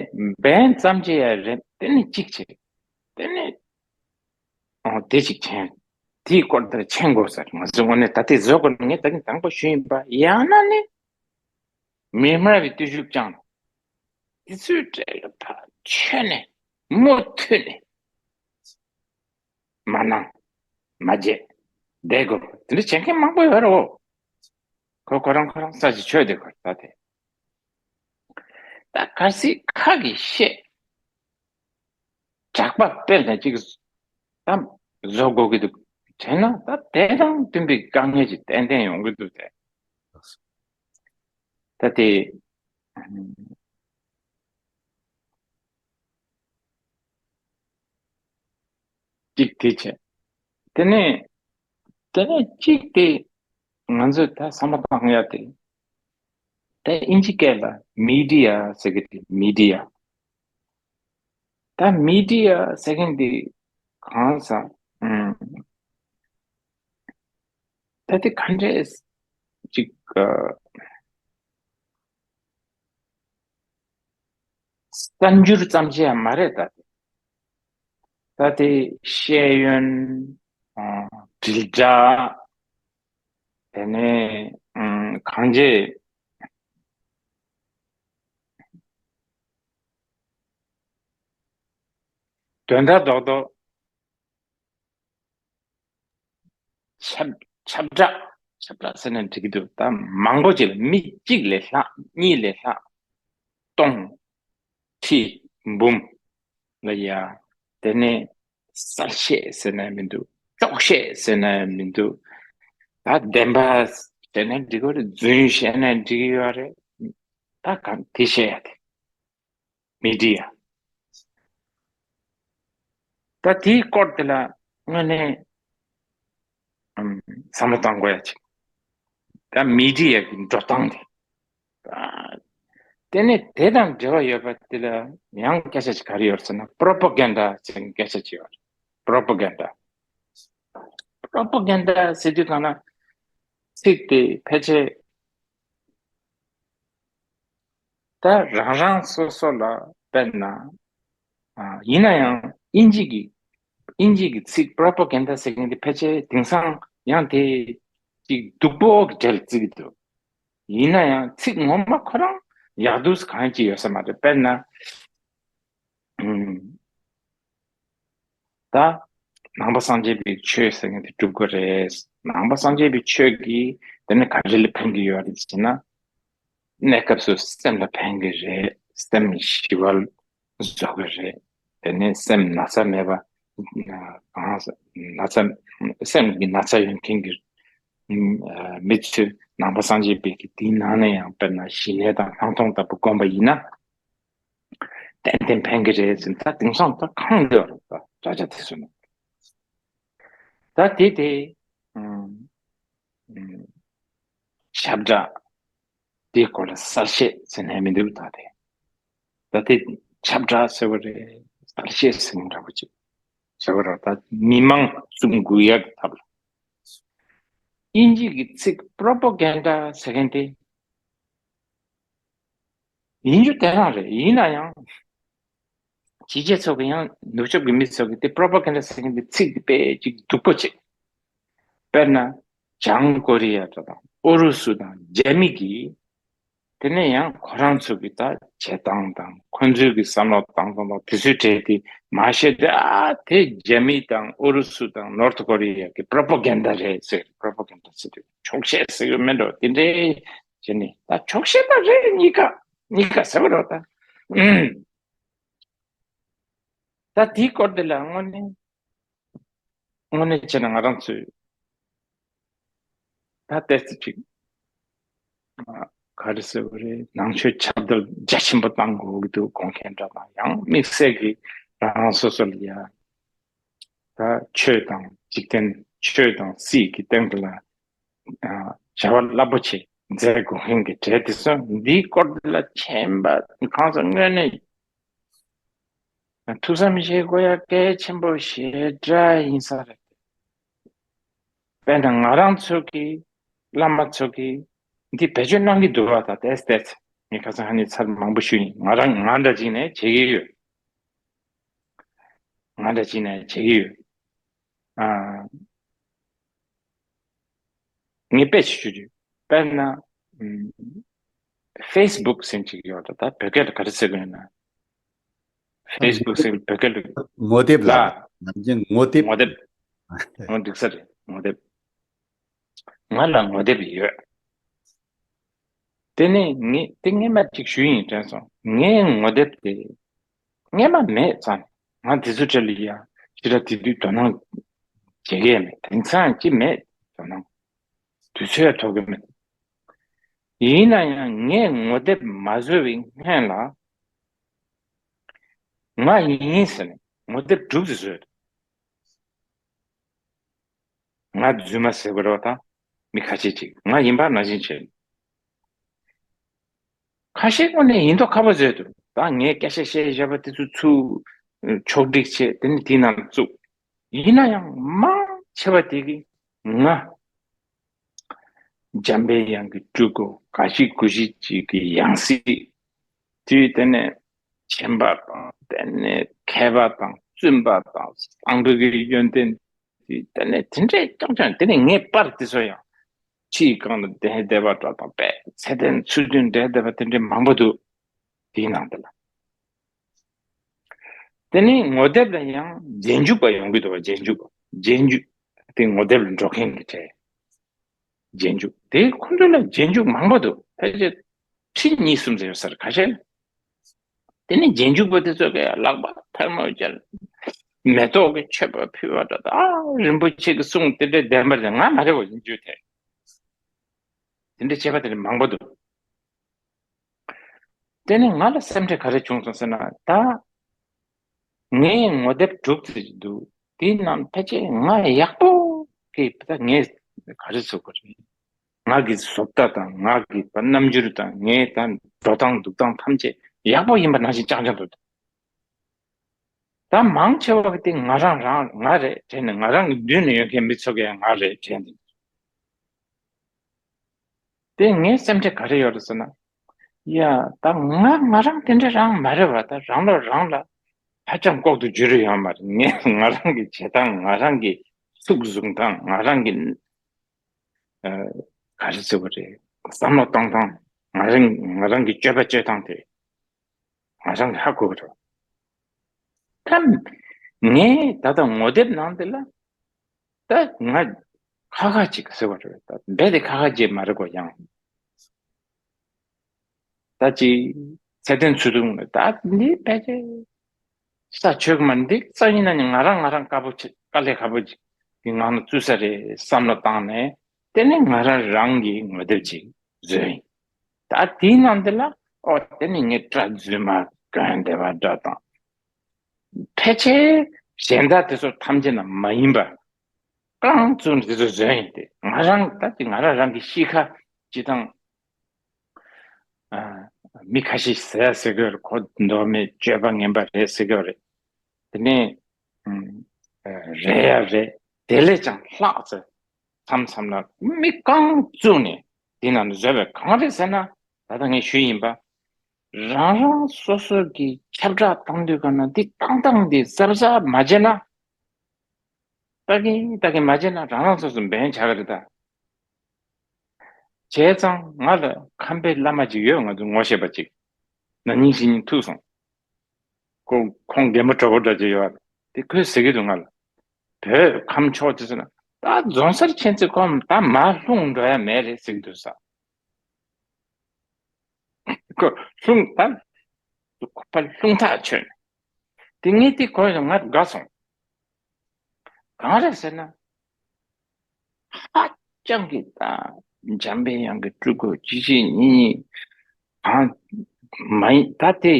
འབེན་ཙམ་ཅིག་ཡ་རེད། དེ་ནི་གཅིག་བྱེད། དེ་ནི། ཨོ་དེ་ཅིག་མཁྱེན། དེའི་སྐོར་དེར་མཁྱེན་དགོས་ཟེར། ང་ཚོའི་ངོས་ནས་ད་ལྟའི་བཟོ་དགོས་ནི་ངས་ད་གིན་དང་པོ་ཞུས་ཡིན་པ། ཡང་ན་ནི་མི་སྨྲ་བའི་བརྟུལ་ཞུགས་བསྐྱངས་ནས། དེ་ཚོའི་གྲས་ལ་ཕར་ཆོད་ནས་མུ་མཐུད་ནས་མ་གནང་། མ་བརྗེད། བསྡད་དགོས། དེ་འདྲ་བྱེད་མཁན་མང་པོ་ཡོད་རེད་འོ། ཁོ་ཁོ་རང་ཁོ་རང་ས་ཅིག་ཆོད་བསྡད་དགོས་ད་དེ། ད་གལ་སྲིད་ཁ་གིས་བཤད། གྲགས་པ་དཔེར་ན་ཅིག་ད་བཟོ་དགོས་ཀྱི་འདུག་དྲན་ན། ད་དེ་དང་བསྟུན་པའི་དཀའ་ངལ་ཅིག་ཏན་ཏན་ཡོང་གི་འདུག་སྟེ། ད་དེ། གཅིག་དེ་བྱས། དེ་ནས། དེ་ནས་གཅིག་དེ། ང་ཚོས་ད་བསམ་བློ་བཏང་ཡ་དེ། ད་ཨིན་ཇི་སྐད་ལ་མི་ཌི་ཡ་ཟེར་གི་དེ། མི་ཌི་ཡ། ད་མི་ཌི་ཡ་ཟེར་མཁན་དེ་གང་ཟག་ཨུམ། ད་དེ་ག་འདྲས་ཅིག་ཨ། གསར་འགྱུར་ཙམ་ཞིག་ཡང་མ་རེད་ད། ད་དེ་ཤེས་ཡོན། ཨ། དྲིལ་བསྒྲགས། དེ་ནས་ཨུམ། གང་ཅི། དོན་དག་རྡོག་རྡོག་ཁྱབ། ཁྱབ་བསྒྲགས། ཁྱབ་བསྒྲགས་ཟེར་ན་འགྲིག་གི་འདུག་ད་མང་པོ་ཅིག་ལ། མི་གཅིག་ལས་ལྷག་གཉིས་ལས་ལྷག་སྟོང་། ཁྲི། འབུམ་ལ་ཡ། དེ་ནས་གསལ་བཤད་ཟེར་ན་མི་འདུག་དཀྲོག་བཤད་ཟེར་ན་མི་འདུག་ད་བདེན་པ་བཤད་ན་འགྲིག་གི་རེད། རྫུན་བཤད་ན་འགྲིག་གི་ཡོད་རེད། ད་གང་དེ་བཤད་ཡ་དེ། མི་ཌི་ཡ། ད་དེའི་སྐོར་དེ་ལ་དངོས་གནས་ཨམ། བསམ་བློ་གཏོང་དགོས་ཡ་ཅིག་ད་མི་ཌི་ཡ་གི་འགྲོ་སྟངས་དེ། ད་དེ་ནས་དེ་དང་འབྲེལ་བ་ཡོད་པ་དེ་ལ་ཡང་སྐད་ཆ་ཅིག་ག་རེ་ཡོད་ཟེར་ན། པྲོ་པ་གན་ཌ་ཟེར་མཁན་སྐད་ཆ་ཅིག་ཡོད་རེད། པྲོ་པ་གན་ཌ། པྲོ་པ་གན་ཌ་ཟེར་དུས་གང་ན་ཚིག་དེ་ཕལ་ཆེར། ད་རང་རང་སོ་སོ་ལ་དཔེར་ན། ཨ། ཡིན་ན་ཡང་ཨིན་ཇི་གི། ཨིན་ཇི་གི་ཚིག་པྲོ་པ་གན་ཌ་ཟེར་མཁན་དེ་ཕལ་ཆེར་དེང་སང་ཡང་དེ་ཅིག་སྡུག་པོ་གི་གྲས་ལ་བརྩི་གི་འདུག་ཡིན་ན་ཡང་ཚིག་ངོ་མ་ཁོ་རང་ཡག་སྡུག་གང་ཅི་ཡོད་ས་མ་རེད། དཔེར་ན། ཨུམ། ད་ནང་པ་སངས་རྒྱས་པའི་ཆོས་ཟེར་མཁན་དེ་སྒྲུབ་དགོས་རེད། ནང་པ་སངས་རྒྱས་པའི་ཆོས་ཀྱིས་དེ་ནི་ག་རེ་ལ་ཕན་གྱི་ཡོད་རེད་ཟེར་ན། གནས་སྐབས་སུ་སེམས་ལ་ཕན་གྱི་རེད། སེམས་ཞི་བ་བཟོ་གི་རེད། དེ་ནས་སེམས་ན་ཚ་མེད་པ། གང་ཟེར། ན་ཚ། སེམས་ཀྱི་ན་ཚ་ཡོད་མཁན་གྱི་མི་ཚོས་ནང་པ་སངས་རྒྱས་པའི་གི་དེའི་ནང་ནས་ཡང་དཔེར་ན་ཞི་གནས་དང་ལྷག་མཐོང་ལྟ་བུ་བསྒོམ་པ་ཡིན་ན། ཏན་ཏན་ཕན་གྱི་རེད་ཟེར། ད་དེང་སང་ད་གང་འདྲ་བ་རེད། ད་དྲ་རྒྱ་དེ་ཚོ་ནང་། ད་དེ་དེ་ཨམ། ཨམ། ཁྱབ་བསྒྲགས་དེའི་སྐོར་ལ་གསལ་བཤད་ཟེར་ནས་མི་འདུག་ད་དེ། ད་དེ་ཁྱབ་བསྒྲགས་ཟེར་བ་རེད། གསལ་བཤད་ཟེར་མཁན་འདྲ་པོ་ཅིག་ཟེར་བ་རེད། ད་མི་མང་སུ་འགུག་ཡག་གི་ཐབས་ལ། དབྱིན་ཇི་གི་ཚིག་པྲོ་པོ་གྷན་ཌ་ཟེར་མཁན་དེ། ཡིན་རྒྱུ་དེ་རང་རེད། ཡིན་ན་ཡང་ཕྱི་རྒྱལ་ཚོ་གི་ཡང་ནུབ་ཕྱོགས་ཀྱི་མི་ཚོ་གི་དེ་པྲོ་པོ་གྷན་ཌ་ཟེར་མཁན་གྱི་ཚིག་དེ་དཔེ་ཅིག་སྡུག་པོ་བྱེད། དཔེར་ན་བྱང་ཀོ་རི་ཡ་དང་ཨུ་རུ་སུ་དང་རྒྱ་མི་གིས་དེ་ནས་ཡང་ཁོ་རང་ཚོ་གི་ད་བྱེད་སྟངས་དང་ཁོ་ཚོའི་གི་བསམ་བློ་བཏང་སྟངས་དང་དེ་ཚོའི་གྲས་དེ་མ་བཤད་དེ། ཨ་དེ་རྒྱ་མི་དང་ཨུ་རུ་སུ་དང་ནོར་ཐ་ཀོ་རི་ཡ་གི་པྲོ་པོ་གྷན་ཌ་རེད་ཟེར། པྲོ་པོ་གྷན་ཌ་ཟེར་དུས་འཁྱོག་བཤད་ཟེར་གི་མེད་འགྲོ། དེ་འདྲའི་བྱས་ནས་ད་འཁྱོག་བཤད་པ་རེད། གཉིས་ཀ་གཉིས་ཀ་ཟེར་བ་རེད། ད་ཨུམ། ད་དེའི་སྐོར་དེ་ལ་དངོས་གནས་དངོས་གནས་བྱས་ན་ང་རང་ཚོས་ད་ལྟའི་ཚེ་ཅིག་ཨ། ག་རེ་ཟེར་བ་རེད། ནང་ཆོས་ཁྱབ་གདལ་རྒྱ་ཆེན་པོ་བཏང་དགོས་ཀྱི་འདུག་དགོངས་མཁན་འདྲ་དང་། ཡང་དམིགས་བསལ་གྱི་རང་རང་སོ་སོ་ལ་ཡ་ད་ཆོས་དང་འཇིག་རྟེན། ཆོས་དང་སྲིད་ཀྱི་སྟེང་དུ་ལ་ཨ། བྱ་བ་རླབས་པོ་ཆེ་མཛད་དགོས་མཁན་གྱི་གྲས་དེ་ཚོ་འདིའི་སྐོར་ལ་མཁྱེན་པ་གང་ཟག་དངོས་གནས་ཐུགས་བསམ་བཞེས་དགོས་ཡ་གལ་ཆེན་པོ་ཞེ་དྲག་ཡིན་ས་རེད། དཔེར་ན་ང་རང་ཚོ་གི་བླ་མ་ཚོ་གིས་འདི་བེད་སྤྱོད་གནང་གི་འདུག་བ། ད་ཏེས་ཏེས་ངས་ཁ་སང་ཧ་ནི་ཚར་མང་པོ་ཞུས་ཡིན། ང་རང་ང་འདྲ་ཅིག་ནས་བྱེད་ཀྱི་ཡོད། ང་འདྲ་ཅིག་ནས་བྱེད་ཀྱི་ཡོད། ཨ། ངས་དཔེ་ཞིག་ཞུ་རྒྱུ། དཔེར་ན། ཨམ། ཕེ་སི་བུག་ཟེར་ཅིག་ཡོད་རེད། ད་བོད་སྐད་ལ་ག་རེ་ཟེར་དགོས་ན། ཕེ་སི་བུག་ཟེར་བོད་སྐད་ལ། ངོ་དེབ་ལ། ལ། ནམ་རྒྱུན་ངོ་དེབ། ངོ་དེབ། ངོ་འགྲིག་ས་རེད། ངོ་དེབ། ང་ལ་ངོ་དེབ་ཡོད། དེ་ནས་ངས་དེ་སྔས་མ་ཅིག་ཞུས་ཡིན། དྲན་སོང་། ངའི་ངོ་དེབ་དེ་སྔས་མ་མེད་ཙང་། ང་དེ་ཚོ་གྲས་ལ་ཡ་ཕྱི་དྲག་དེ་དུས་དོ་སྣང་བྱེད་ཀྱི་ཡ་མེད། དེང་སང་ཅི་མེད་དོ་སྣང་། དུས་ཚོད་ཡ་ཐོབ་ཀྱི་མེད། ཡིན་ན་ཡང་ངས་ངོ་དེབ་མ་བཟོ་བའི་སྔོན་ལ་ང་ཡིན་ཟེར་ནས་ངོ་དེབ་དྲུག་ཙམ་བཟོས་འདུག་ང་རྫུན་མ་ཟེར་དགོས་རེད་པ། ད་མི་ཁ་ཤས་ཅིག་ང་ཡིན་པ་ནང་བཞིན་བྱས། ཁ་ཤས་དངོས་གནས་ཡིན་མདོག་ཁ་པོ་བཟོས་འདུག་ད་ངས་སྐད་ཆ་བཤད་བཞག་པ་དེ་ཚོ་ཚུར་ཕྱོགས་སྒྲིག་བྱས། དེ་ནས་དེའི་ནང་བཙུགས། ཡིན་ན་ཡང་མང་ཆེ་བ་དེ་གིས་ང་འཇམ་པའི་དབྱངས་ཀྱི་སྤྲུལ་སྐུ་ཀ་བཞི་དགུ་བཞི་ཅིག་གི་ཡང་སྲིད། དུས་དེ་ནས་མཁྱེན་པ་དང་། དེ་ནས་མཁས་པ་དང་། བཙུན་པ་དང་། གསང་བའི་གི་ཡོན་ཏན། དེ་ནས་དེ་འདྲས་རྐྱང་རྐྱང་། དེ་ནས་ངའི་པར་དེ་ཚོ་ཡང་ཕྱིའི་སྒང་ལ་བསྡད་བསྡད་པ་འདྲ་དང་། དཔེ་ཚད་ལྡན་ཚུལ་མཐུན་བསྡད་བསྡད་པ་དེ་འདྲས་མང་པོ་འདུག་དེའི་ནང་དེ་ལ། དེ་ནས་ངོ་དེབ་ལ་ཡང་རྗེས་འཇུག་པ་ཡོང་གི་འདུག་པ། རྗེས་འཇུག་པ། རྗེས་འཇུག་དེ་ངོ་དེབ་ལ་འགྲོ་མཁན་གྱི་གྲས། རྗེས་འཇུག་དེ་ཁོ་ཚོ་ལ་རྗེས་འཇུག་མང་པོ་འདུག་ཕལ་ཆེར་ཁྲི་གཉིས་གསུམ་ཙམ་ཡོད་ས་རེད། ཁ་ཤས། དེ་ནས་རྗེས་འཇུག་པ་དེ་ཚོ་གིས་ལག་པ་ཐལ་མོ་སྦྱར། མེ་ཏོག་གི་མཆོད་པ་ཕུལ་བ་འདྲ། ཨ། རིན་པོ་ཆེ་གི་གསུང་དེ་འདྲས་བདེན་པ་རེད། ང་མ་རེད་པ། ཡིན་རྒྱུ་དེ། དེ་འདྲས་བྱས་པ་དེ་འདྲས་མང་པོ་འདུག་དེ་ནས་ང་ལ་སེམས་ཁྲལ་ག་རེ་བྱུང་སོང་ཟེར་ན། ད་ངའི་ངོ་དེབ་དྲུག་ཙམ་ཅིག་འདུག་དེའི་ནང་ཕལ་ཆེར་ང་ཡག་པོ་གི། ད་ངས་ག་རེ་ཟེར་དགོས་རེད། ང་གི་བཟོ་ལྟ་དང་། ང་གི་རྣམ་འགྱུར་དང་། ངའི་ད་འགྲོ་སྟངས་འདུག་སྟངས་ཐམས་ཅད་ཡག་པོ་ཡིན་པ་ནང་བཞིན་རྐྱང་རྐྱང་འདུག་ད་མང་ཆེ་བ་དེ་ང་རང་རང་ང་རེད་དྲན་ནས། ང་རང་གི་མདུན་ནས་ཡོད་མཁན་མི་ཚོ་གིས་ང་རེད་དྲན་ནས། དེ་ངའི་སེམས་ཁྲལ་ག་རེ་ཡོད་རེད་ཟེར་ན། ཡ། ད་ང་ང་རང་དེ་འདྲ་རང་མ་རེད་པ། ད་རང་ལོ་རང་ལ་ཧ་ཅང་ལྐོག་ཏུ་འགྱུར་ཡོད་མ་རེད། ངས་ང་རང་གི་བྱེད་སྟངས། ང་རང་གི་ཚུགས་བཟུང་སྟངས། ང་རང་གི་ཨ། ག་རེ་ཟེར་དགོས་རེད། བསམ་བློ་གཏོང་སྟངས། ང་རང་ང་རང་གི་སྤྱོད་པ་སྤྱོད་སྟངས་དེ་ང་རང་གིས་ཧ་གོ་གི་རེད། ད་ངས་ད་ལྟ་ངོ་དེབ་ནང་དེ་ལ་ད་ང་ཁ་ཁ་ཅིག་ཟེར་བ་རེད། ད་རྦད་དེ་ཁ་ཁ་ཅིག་མ་རེད་གོ། ཡང་ ད་ཅིག་ཚད་ལྡན་ཚུལ་དུ་ད་འདི་ཕལ་ཆེར་ས་ཆོད་གི་མ་འདི་རྩ་ཡིན་ན་ནི་ང་རང་ང་རང་དཀའ་པོ་ཆེ་དཀའ་ལས་ཁག་པོ་ཅིག་གི་ངང་ནས་བཙུད་ས་རེད་བསམ་བློ་བཏང་ནས། དེ་ནི་ང་རང་རང་གི་ངོ་དེབ་ཅིག་བཟོས་ཡིན། ད་དེའི་ནང་དེ་ལ་ཨོ་དེ་ནི་ངའི་སྐྲ་རྫུན་མ་གོན་བསྡད་པ་འདྲ་དང་། ཕལ་ཆེར་གཞན་དག་དེ་ཚོ་ཐམས་ཅད་ན་མ་ཡིན་པ་རྐང་བཙུགས་ནས་དེ་ཚོ་བཟོས་ཡིན་ཏེ། ང་རང་ད་ཅིག་ང་རང་རང་གི་གཤིས་ཀ་ཅིག་དང་། ཨ། མི་ཁ་ཤས་ཟེར་ཡ་ཟེར་གི་ཡོད་རེད། ཁོ་མདོ་སྨད་སྤྱོད་པ་ངན་པ་རེད་ཟེར་གི་ཡོད་རེད། དེ་ནས་ཨ་རེད་ཡ་རེད། དེ་ལས་ཀྱང་ལྷག་ཙམ་མཚམས་མཚམས་ལ་མི་རྐང་བཙུགས་ནས་དེ་ནང་བཟོས་པའི་གང་རེད་ཟེར་ན། ད་ལྟ་ངས་ཞུས་ཡིན་པ། རང་རང་སོ་སོ་གི་ཁྱབ་བསྒྲགས་བཏང་དུས་ག་ན་འདི་བཏང་སྟངས་འདི་གཟབ་གཟབ་མ་བྱས་ན། ལྟ་གིན་ལྟ་གིན་མ་བྱས་ན་རང་རང་སོ་སོ་འབེན་ཆགས་ཀྱི་རེད་ད། བྱས་ཙང་ང་ལ་ཁམས་པའི་བླ་མ་ཅིག་ཡོད། ང་ཚོ་ངོ་ཤེས་པ་ཅིག་ན་ནིང་ཕྱི་ཉིན་ཐུག་སོང་། ཁོ་ཁོང་རྒན་པོ་གྲོགས་པོ་འདྲ་ཅིག་ཡོད་རེད་དེ། ཁོས་ཟེར་གྱི་འདུག་ང་ལ། བོད་ཁམས་ཕྱོགས་དེ་ཚོ་ན་ད་རྫོང་སར་ཕྱིན་ཚེ་ཁོ་ད་མར་ལྷུང་འགྲོ་ཡ་མེད་རེད་ཟེར་གྱི་འདུག་ས། ཁོ་ལྷུང་ད། ཁོ་ཕར་ལྷུང་ཐག་ཆོད། དེ་ངས་དེ་གོ་ཡོང་ང་དགའ་སོང་། གང་རེད་ཟེར་ན། ཧ་ཅང་གི་ད་འཇམ་པའི་དབྱངས་ཀྱི་སྤྲུལ་སྐུ་གཅིག་གཅིག་གཉིས་གཉིས་གང་མ་ཡིན། ད་དེ་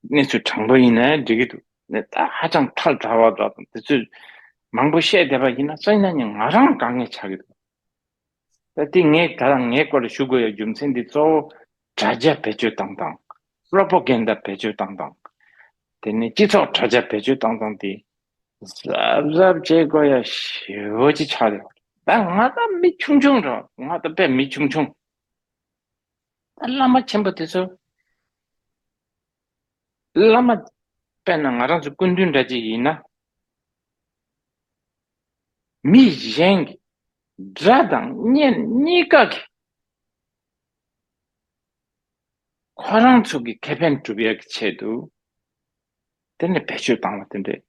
གནས་ཚུལ་དྲང་པོ་ཡིན་ན་འགྲིག་གི་འདུག་ནས། ད་ཧ་ཅང་ཐལ་དྲགས་པ་འདྲ་དང་དེ་ཚོས་མང་པོ་བཤད་བསྡད་པ་ཡིན་ན། སང་ཉིན་ནས་ང་རང་དཀའ་ངལ་ཆགས་ཀྱི་འདུག་ད་དེ་ངས་ད་ལྟ་ངའི་སྐོར་ལ་ཞུ་དགོས་ཡ་རྒྱུ་མཚན་འདི་གཙོ་བོ་དྲ་རྒྱ་བེད་སྤྱོད་བཏང་སྟངས། པྲོ་པོ་གྷན་ཌ་བེད་སྤྱོད་བཏང་སྟངས། དེ་ནས་སྤྱི་ཚོགས་དྲ་རྒྱ་བེད་སྤྱོད་བཏང་སྟངས་དེ་གཟབ་གཟབ་བྱེད་དགོས་ཡ་ཞེ་པོ་ཅིག་ཆགས་ཡོད། ད་ང་ད་མི་ཆུང་ཆུང་རེད། ང་ད་དཔེ་མི་ཆུང་ཆུང་། ད་བླ་མ་ཆེན་པོ་དེ་ཚོ། བླ་མ་དཔེར་ན་ང་རང་ཚོ་སྐུ་མདུན་འདྲ་ཅིག་ཡིན་ན། མི་གཞན་གྱི་དགྲ་དང་གཉེན་གཉིས་ཀ་གི་ཁོ་རང་ཚོ་གི་ཁེ་ཕན་སྒྲུབ་ཡག་གི་ཆེད་དུ་དེ་ནས་བེད་སྤྱོད་བཏང་བ་དེ་འདྲས་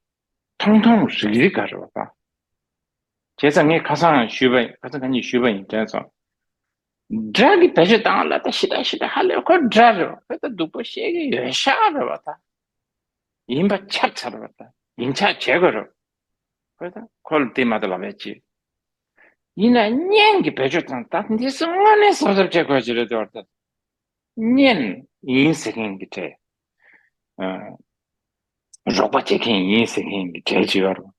ཐུང་ཐུང་རིག་རིག་ག་རེད་བ་ད། བྱས་ཙང་ངས་ཁ་སང་ཡང་ཞུས་པ་ཡིན། ཁ་སང་ཁ་ཉིན་ཞུས་པ་ཡིན། དྲན་སོང་། དགྲ་གི་བེད་སྤྱོད་བཏང་བ་ལ་ད་ཞི་དྲག་ཞི་དྲག་ཧ་ལས། ཁོ་དགྲ་རེད་བ། ཁོ་ད་སྡུག་པོ་བཤད་གི་ཡོད་ཤག་རེད་བ་ད། ཡིན་པ་ཆགས་ཚར་བ་ད། ཡིན་ཆགས་བྱེད་དགོས་རེད། ཁོ་ད་ཁོ་ལ་དེ་མ་གཏོགས་ལབ་ཡ་ཅི། ཡིན་ན་གཉེན་གྱི་བེད་སྤྱོད་དང་ད་འདི་སུ་དངོས་གནས་གཟབ་གཟབ་བྱེད་དགོས་ཀྱི་རེད་དེ་བར་ད། གཉེན་ཡིན་ཟེར་མཁན་གྱི་གྲས། ཨ། རོགས་པ་བྱེད་མཁན་ཡིན་ཟེར་མཁན་གྱི་གྲས་ཅིག་ཡོད་རེད།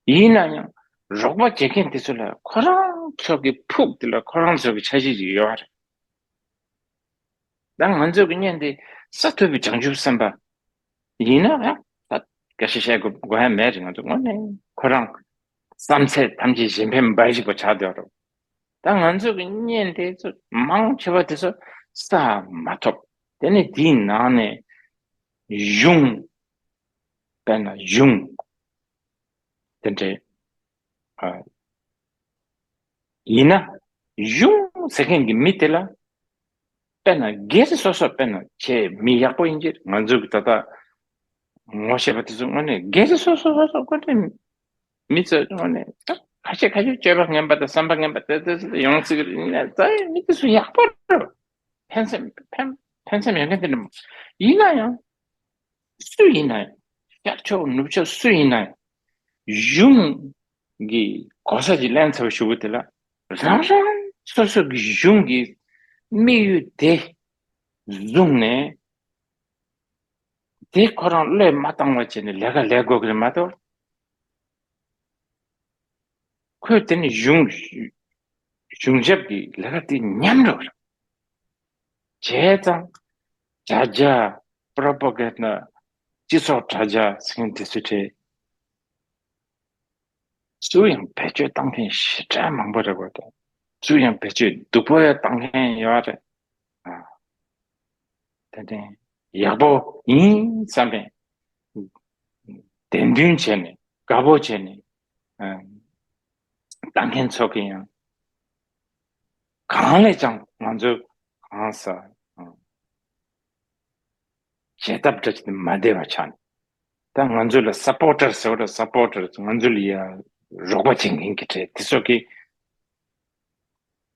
ཡིན་ན་ཡང་རོགས་པ་བྱེད་མཁན་དེ་ཚོ་ལ་ཁོ་རང་ཚོ་གི་ཕུགས་དེ་ལ་ཁོ་རང་ཚོ་གི་འཆར་གཞི་ཅིག་ཡོད་རེད། ད་ང་ཚོ་གི་གཉེན་དེ་ས་ཐོབ་པའི་བྱང་ཆུབ་སེམས་དཔའ་ཡིན་ན་ཡང་ད་སྐད་ཆ་བཤད་དགོས་དགོས་ཡ་མེད་རེད། ང་ཚོ་དངོས་གནས་ཁོ་རང་བསམ་ཚད་ཐམས་ཅད་གཞན་ཕན་འབའ་ཞིག་པ་ཆགས་བསྡད་རེད། ད་ང་ཚོ་གི་གཉེན་དེ་ཚོ་མང་ཆེ་བ་དེ་ཚོ་ས་མ་ཐོབ། དེ་ནས་དེའི་ནང་ནས་གཞུང་། དཔེར་ན་གཞུང་དེ་འདྲའི། ཨ། ཡིན་ན་གཞུང་ཟེར་མཁན་གྱི་མི་དེ་ལ། དཔེར་ན་སྒེར་སོ་སོ་དཔེར་ན་ཆེས་མི་ཡག་པོ་ཡིན་གྱི། ང་ཚོ་གི་ད་ལྟ་ངོ་ཤེས་པ་དེ་ཚོ་དངོས་གནས་སྒེར་སོ་སོ་སོ་སོ་དངོས་གནས་མི་ཚོ་དངོས་གནས་ད་ཁ་ཤས་ཁ་ཤས་སྤྱོད་པ་ངན་པ་དང་བསམ་པ་ངན་པ་དེ་ཚོ་ཡོང་སྲིད་ཀྱི་རེད། ཡིན་ན་ད་མི་དེ་ཚོ་ཡག་པོ་རེད། ཕན་སེམས་ཕན་ཕན་སེམས་ཡོད་མཁན་དེ་འདྲ་མོ། ཡིན་ན་ཡང་སུ་ཡིན་ན་ཡང་། ཤར་ཕྱོགས་ནུབ་ཕྱོགས་སུ་ཡིན་ན་ཡང་། གཞུང་གི་གོ་ས་ཅིག་ལེན་ཚར་བ་ཞུ་གི་དེ་ལ་རང་རང་སོ་སོ་གི་གཞུང་གི་དམིགས་ཡུལ་དེ་བཟུང་ནས། དེ་ཁོ་རང་བློས་མ་བཏང་བ་བྱས་ནས་ལས་ཀ་ལས་དགོས་ཀྱི་རེད་མ་གཏོགས། ཁོས་དེ་ནི་གཞུང་གཞུང་ཞབས་ཀྱི་ལས་ཀ་དེ་ཉམས་འགྲོ་གི་རེད། བྱས་ཙང་དྲ་རྒྱ། པྲོ་པོ་གྷན་ཌ། སྤྱི་ཚོགས་དྲ་རྒྱ་ཟེར་མཁན་དེ་ཚོའི་གྲས། སུ་ཡང་བེད་སྤྱོད་བཏང་མཁན་ཞེ་དྲག་མང་པོ་རེད་པ་དང་། སུ་ཡང་བེད་སྤྱོད་སྡུག་པོ་ཡང་བཏང་མཁན་ཡོད་རེད། ཨ། དེ་ནས་ཡག་པོ་ཡིན་བསམ་པའི་བདེན་དོན་བྱས་ནས་དགའ་པོ་བྱས་ནས། ཨ། བཏང་མཁན་ཚོ་གི་ཡང་གང་ལས་ཀྱང་ང་ཚོ་གང་ཟག་ཨ། བྱེད་ཐབས་འདྲ་ཅིག་མ་བདེ་བ་ཆགས་ནས། ད་ང་ཚོ་ལ་སཔོར་ཊར་ཟེར་བ་རེད། སཔོར་ཊར། ང་ཚོ་ལ་ཡ་རོགས་པ་བྱེད་མཁན་གྱི་གྲས་དེ་ཚོ་གི་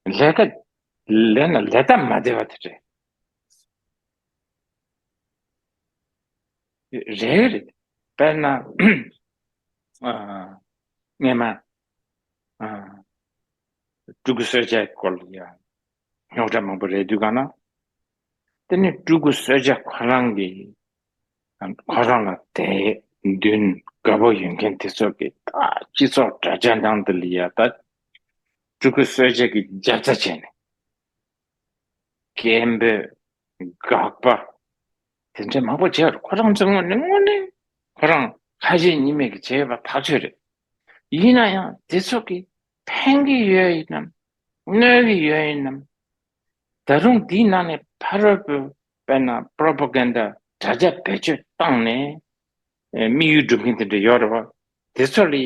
ལས་ཀ་ལས་ན་ལས་སྟབས་མ་བདེ་བ་དེ་རེད། རེད་རེད། དཔེར་ན། ཨ། སྔས་མ། ཨ། སྤྲུལ་སྐུ་གསོལ་ཇའི་སྐོར་ལ་ཡང་རྙོག་དྲ་མང་པོ་རེད་འདུག་ག་ན། དེ་ནི་སྤྲུལ་སྐུ་གསོལ་ཇ་ཁོ་རང་གི་ཁོ་རང་ལ་དད་འདུན་དགའ་པོ་ཡོད་མཁན་དེ་ཚོ་གིས་ད་སྤྱི་ཚོགས་དྲ་རྒྱ་ནང་དུ་ལ་ཡ་ད་སྤྲུལ་སྐུ་གསོལ་ཇ་གི་རྒྱབ་རྩ་བྱས་ནས། སྐད་འབོད། དགག་པ། དེ་འདྲ་མང་པོ་བྱས་རེད། ཁོ་རང་ཚོ་དངོས་གནས་དངོས་གནས་ཁོ་རང་ཁ་ཞེ་གཉིས་མེད་ཀྱི་བྱས་པ་ཐག་ཆོད་རེད། ཡིན་ན་ཡང་དེ་ཚོ་གིས་ཕན་གྱི་ཡོད་ཡིན་ནམ། གནོད་ཀྱི་ཡོད་ཡིན་ནམ། ད་རུང་དེའི་ནང་ནས་ཕ་རོལ་པོས་དཔེར་ན་པྲོ་པ་གན་ཌ་དྲ་རྒྱ་བེད་སྤྱོད་བཏང་ནས་དམིགས་ཡུལ་སྒྲུབ་མཁན་དེ་འདྲ་ཡོད་རེད་བ། དེ་ཚོ་ལ་ཡ།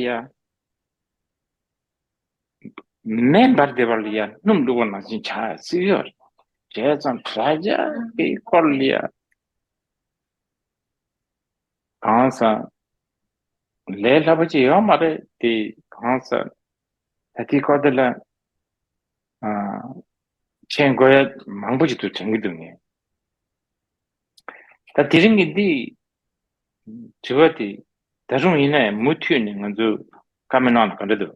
མེ་འབར་བསྡད་པ་ལ་ཡ་སྣུམ་བླུགས་པ་ནང་བཞིན་ཆགས་སྲིད་ཡོད་རེད། བྱས་ཙང་དྲ་རྒྱ་གི་སྐོར་ལ་ཡ་གང་ཟག་ལས་སླ་པོ་ཅིག་ཡོད་མ་རེད་དེ། གང་ཟག་ད་ལྟའི་སྐོར་དེ་ལ་ཨ། མཁྱེན་དགོས་ཡ་མང་པོ་ཅིག་འདུག་དྲན་གྱི་འདུག་ངས། ད་དེ་རིང་གི་འདི་དྲི་བ་དེ་ད་རུང་ཡིན་ན་ཡང་མུ་མཐུད་ནས་ང་ཚོ་བཀའ་མོལ་གནང་ན་ག་འདྲ་འདུག་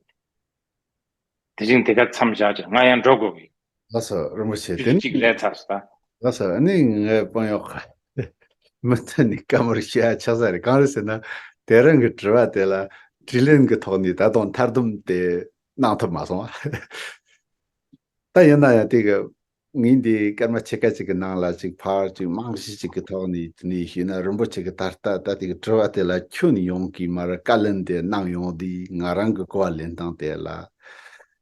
དེ་རིང་དེ་ག་མཚམས་བཞག་ཅིག་ང་ཡང་འགྲོ་དགོས་ཀྱི། ལགས་སོ། རིན་པོ་ཆེ། དེ་ནི་གཅིག་ལས་ཚར་སོང་། ལགས་སོ། ཨ་ནི་ངས་དཔོན་གཡོག་མུ་མཐུད་ནས་བཀའ་མོལ་བཤད་ཡ་ཆགས་ས་རེད། གང་རེད་ཟེར་ན། དེ་རིང་གི་དྲི་བ་དེ་ལ་དྲིས་ལན་གྱི་ཐོག་ནས་ད་དུང་མཐར་སྡོམ་དེ་གནང་ཐུབ་མ་སོང་། ད་ཡིན་ན་ཡང་དེ་གི་ངས་འདི་སྐར་མ་ཕྱེད་ཀ་ཅིག་གི་ནང་ལ་ཅིག་ཕར་ཅིག་རྨང་གཞི་ཅིག་གི་ཐོག་ནས་དེ་ནས་ཞུས་ན། རིན་པོ་ཆེ་གི་ད་ལྟ་ད་དེ་གི་དྲི་བ་དེ་ལ་ཁྱོན་ནས་ཡོང་གི་མ་རེད། བཀའ་ལན་དེ་གནང་ཡོང་དུས་ང་རང་གི་གོ་བ་ལེན་སྟངས་དེ་ལ།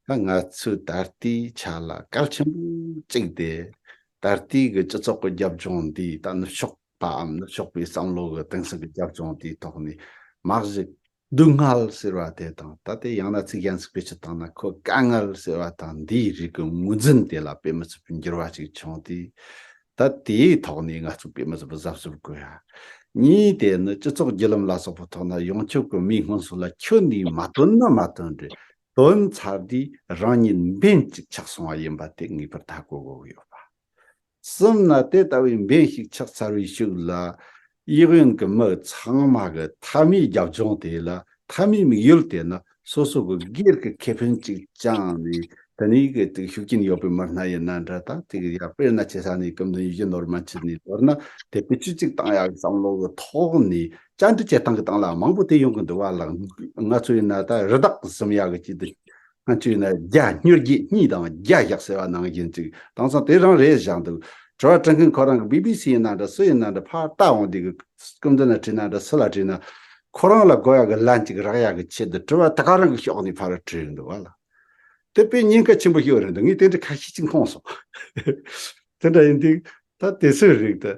ད་ང་ཚོས་ད་ལྟའི་ཆ་ལ་གལ་ཆེན་པོ་གཅིག་དེ། ད་ལྟའི་གི་སྤྱི་ཚོགས་ཀྱི་རྒྱབ་ལྗོངས་འདི་ད་ནུབ་ཕྱོགས་པའམ་ནུབ་ཕྱོགས་པའི་བསམ་བློ་གི་གཏིང་ཟབ་ཀྱི་རྒྱབ་ལྗོངས་དེའི་ཐོག་ནས་མ་གཞི་སྡུག་བསྔལ་ཟེར་བ་དེ་དང་། ད་ལྟའི་ཡང་ན་ཚིག་གཞན་ཞིག་བེད་སྤྱོད་བཏང་ན་ཁོ་དཀའ་ངལ་ཟེར་བ་དང་། འདིའི་རིགས་ཀྱི་ངོས་འཛིན་དེ་ལ་དཔེ་མི་སྲིད་པའི་འགྱུར་བ་ཅིག་བྱུང་སྟེ། ད་དེའི་ཐོག་ནས་ང་ཚོ་དཔེ་མི་སྲིད་པའི་གཟབ་གཟབ་དགོས་ཡ། གཉིས་དེ་ནི་སྤྱི་ཚོགས་བརྒྱུད་ལམ་ལ་སོགས་པའི་ཐོག་ན་ཡོངས་ཁྱབ་ཀྱི་མིའི་སྔོན་སོང་ལ་ཁྱོན་ནས་མ་བསྟུན་ན་མ་བསྟུན་རེད། བསྟུན་ཚར་དུས་རང་ཉིད་འབེན་གཅིག་ཆགས་སོང་བ་ཡིན་པ་དེ་ངེས་པར་ད་གོ་དགོས་ཀྱི་ཡོད་པ། གསུམ་ན་དེ་ལྟ་བུའི་འབེན་ཞིག་ཆགས་ཚར་བའི་ཤུགས་ལ། གཡས་གཡོན་གྱི་མི་ཚང་མ་གི་མཐའ་མའི་རྒྱབ་ལྗོངས་དེ་ལ། མཐའ་མའི་དམིགས་ཡུལ་དེ་ནི་སོ་སོ་གི་སྒེར་གྱི་ཁེ་ཕན་གཅིག་བཅངས་ནས། དེ་ནས་གི་དེ་ཤུགས་རྐྱེན་ཡོད་པའི་མི་སྣ་ཡིན་ན་འདྲ། ད་དེ་གི་ཡར་དཔེར་ན་ཆེ་ས་ནས་སྐུ་མདུན་ཡིད་བཞིན་ནོར་བུ་མན་ཆད་ནས་མདོར་ན་དེ་བེད་སྤྱོད་ཅིག་བཏང་ཡག་གི་བསམ་བློ་གི་ཐོག་ནས་བཅར་འདྲི་བྱེད་སྟངས་གི་སྟེང་ལ་མང་པོ་དེ་ཡོང་གི་འདུག་བ་ལ། ང་ཚོ་ཡིན་ན་ད་རི་དྭགས་གསུམ་ཡག་གི་ཅིག་འདུག་ང་ཚོས་ན་བརྒྱ་སྨྱོ་རྒྱུ་གཉིས་དང་བརྒྱ་བཞག་ཟེར་བ་ནང་བཞིན་ཅིག་དེང་སང་དེ་རང་རེད་བཞག་འདུག་དྲི་བ་དྲི་མཁན་ཁོ་རང་གི་བི་བི་སི་ཡིན་ན་འདྲ། སུ་ཡིན་ན་འདྲ། ཕར་ལྟ་འོང་དུས་ཀྱི་སྐུ་མདུན་ལ་དྲིས་ན་འདྲ། སུ་ལ་དྲིས་ན། ཁོ་རང་ལ་དགོས་ཡག་གི་ལན་ཅིག་རག་ཡག་གི་ཆེད་དུ་དྲི་བ་ད་ག་རང་གི་ཕྱོགས་ནས་ཕར་དྲིས་འདུག་བ་ལ། དེ་དཔེ་ཉེན་ཁ་ཆེན་པོ་ཞིག་རེད་འདུག་ངས་དེ་འདྲ་ཁ་ཤས་ཅིག་མཐོང་སོང་། དེ་འདྲ་ཡིན་དུས་ད་དེ་ཚོའི་རིགས་དེ།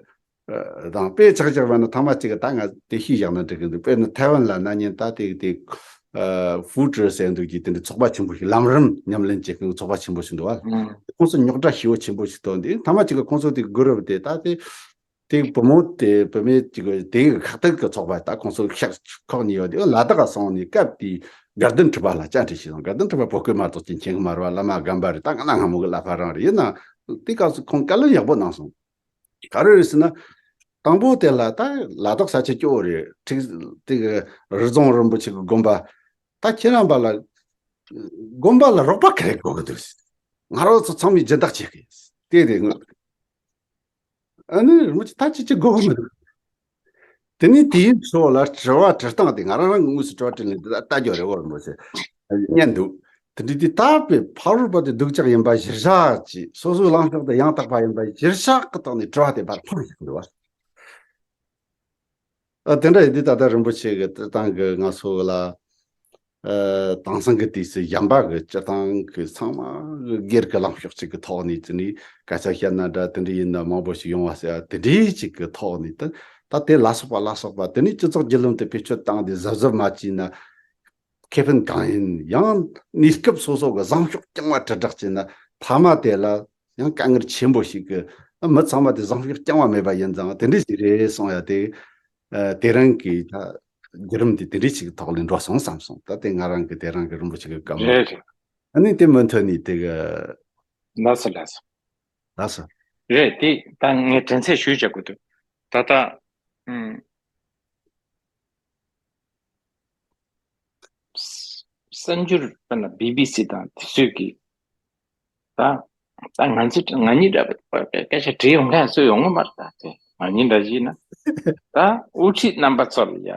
དང་དཔེ་ཆ་བཞག་པ་ན་ཐ་མ་གཅིག་གི་ད་ང་དེ་ཤེས་བཞག་ན་འགྲིག་གི་འདུག་དཔེར་ན་ཐའེ་ཝན་ལ་ན་ནིང་ད་དེ་དེ་ཧྥུ་ཀྲི་ཟེར་འདུག་གི་དེ་འདྲ་ཚོགས་པ་ཆེན་པོ་ཞིག་ལམ་རིམ་ཉམས་ལེན་བྱེད་མཁན་ཚོགས་པ་ཆེན་པོ་ཞིག་འདུག་བ། ཁོང་ཚོ་རྙོག་དྲ་ཞེ་པོ་ཆེན་པོ་ཞིག་ཐོན་དུས་ཐ་མ་གཅིག་གི་ཁོང་ཚོ་དེ་གུ་རུབ་དེ་ད་དེ་དེ་བུ་མོ་དེ་བུད་མེད་གཅིག་གི་དེ་གི་ཁ་གཏད་ཀྱི་ཚོགས་པ་ད་ཁོང་ཚོ་ཤག་ཁོག་ནས་ཡོད་དེ་ལ་དྭགས་སོང་ནས་སྐབས་དེ་དགའ་ལྡན་གྲུབ་པ་ལ་བཅར་འདྲི་ཞིག་སོང་། དགའ་ལྡན་གྲུབ་པ་བོད་སྐད་མ་གཏོགས་ཅི་མཁྱེན་གི་མ་རེད་བ། བླ་མ་སྒམ་པ་རེད། ད་ང་ན་སྔ་མོ་གི་བླ་ཕ་རང་རེད། ཡིན་ན་དེ་སྐབས་སུ་ཁོང་བཀའ་ལན་ཡག་པོ་གནང་སོང་། ག་རེ་རེད་ཟེར་ན། དང་པོ་དེ་ལ་ད་ལ་དྭགས་ས་ཆ་སྐྱོ་བོ་རེད། ཁྲིག་དེ་གི་རི་རྫོང་རིན་པོ་ཆེ་གི་དགོན་པ། ད་ཁྱེད་རྣམ་པ་ལ་དགོན་པ་ལ་རོགས་པ་ག་རེ་དགོས་ཀྱི་འདུག་ང་རང་ཚོ་ཚང་མས་སྦྱིན་བདག་བྱེད་གི་དེ་དེ་ཨ་ནི་རིན་པོ་ཆེ་ད་ཅི་ཅི་དགོས་ཀྱི་མི་འདུག་དེ་ནས་དེའི་ཚོ་ལ་དྲི་བ་དྲི་སྟངས་དེ་ང་རང་རང་གི་དངོས་སུ་དྲི་བ་དྲིས་ལན་དེ་ལྟ་རྒྱུ་རེད་བོ་རིན་པོ་ཆེ། ཉན་འདུག་དེ་འདྲ་དེ་ད་དཔེ་ཕ་རོལ་པོ་དེ་སྡུག་ཅག་ཡིན་པ་གཞིར་བཞག་ཅིག་སོ་སོའི་ལངས་ཕྱོགས་དེ་ཡང་དག་པ་ཡིན་པ་གཞིར་བཞག་གི་ཐོག་ནས་དྲི་བ་དེ་ཕར་འཕངས་བཞག་འདུག་བ། ཨ་དེ་འདྲ་ཡིན་དུས་ད་ལྟ་རིན་པོ་ཆེ་གི་སྤྱིར་བཏང་གི་ང་ཚོ་ལ་ཨ་དེང་སང་གི་དུས་སུ་གཞན་པ་གི་སྤྱིར་བཏང་གི་ཚང་མ་གི་སྒེར་གི་ལངས་ཕྱོགས་གཅིག་གི་ཐོག་ནས་དེ་ནས་སྐད་ཆ་བཤད་ན་འདྲ། དེ་འདྲ་ཡིན་ན་མང་པོ་ཞིག་ཡོང་བ་ཟེར་ཡ་དེ་འདྲའི་གཅིག་གི་ཐོག་ནས་ད་ད་དེ་ལ་སོགས་པ་ལ་སོགས་པ་དེ་ནས་སྤྱི་ཚོགས་བརྒྱུད་ལམ་དུ་བེད་སྤྱོད་བཏང་སྟེ་གཟབ་གཟབ་མ་བྱས་ན། ཁེ་ཕན་གང་ཡིན། ཡང་གནས་སྐབས་སོ་སོ་གི་བཟང་ཕྱོགས་རྐྱང་བ་དྲིལ་བསྒྲགས་བྱས་ན་མཐའ་མ་དེ་ལ་ཡང་དཀའ་ངལ་ཆེན་པོ་ཞིག་གི། མི་ཚང་མ་དེ་བཟང་ཕྱོགས་རྐྱང་བ་མེད་པ་ཡིན་ཙང་དེ་འདྲ་ཞིག་རེད་གསུང་ཡ་དེ། ཨ་དེ་རིང་གི་ད་བརྒྱུད་རིམ་དེ་དེ་འདྲ་ཞིག་གི་ཐོག་ལ་འགྲོ་སོང་བསམ་སོང་། ད་དེ་ང་རང་གི་དེ་རིང་གི་རིན་པོ་ཆེ་གི་བཀའ་མོལ། རེད་རེད། ཨ་ནི་དེ་མུ་མཐུད་ནས་དེ་གི། ལགས་སོ་ལགས་སོ། ལགས་སོ། རེད། དེ་ད་ངས་དྲན་ཚད་ཞུས་བྱ་དགོས་འདུག་ད་ལྟ། ཨུམ། གསར་འགྱུར་དཔེར་ན་བི་བི་སི་དང་དེ་ཚོས་ཀྱིས་ད་ད་ང་ཚོ་ང་གཉིས་འདྲ་བ་སྐད་ཆ་བྲིས་ཡོང་མཁན་སུ་ཡོང་གི་མ་རེད། ད་དེ་ང་གཉིས་འདྲ་བྱས་ན་ད་དབུ་ཁྲིད་རྣམ་པ་ཚོ་ལ་ཡ་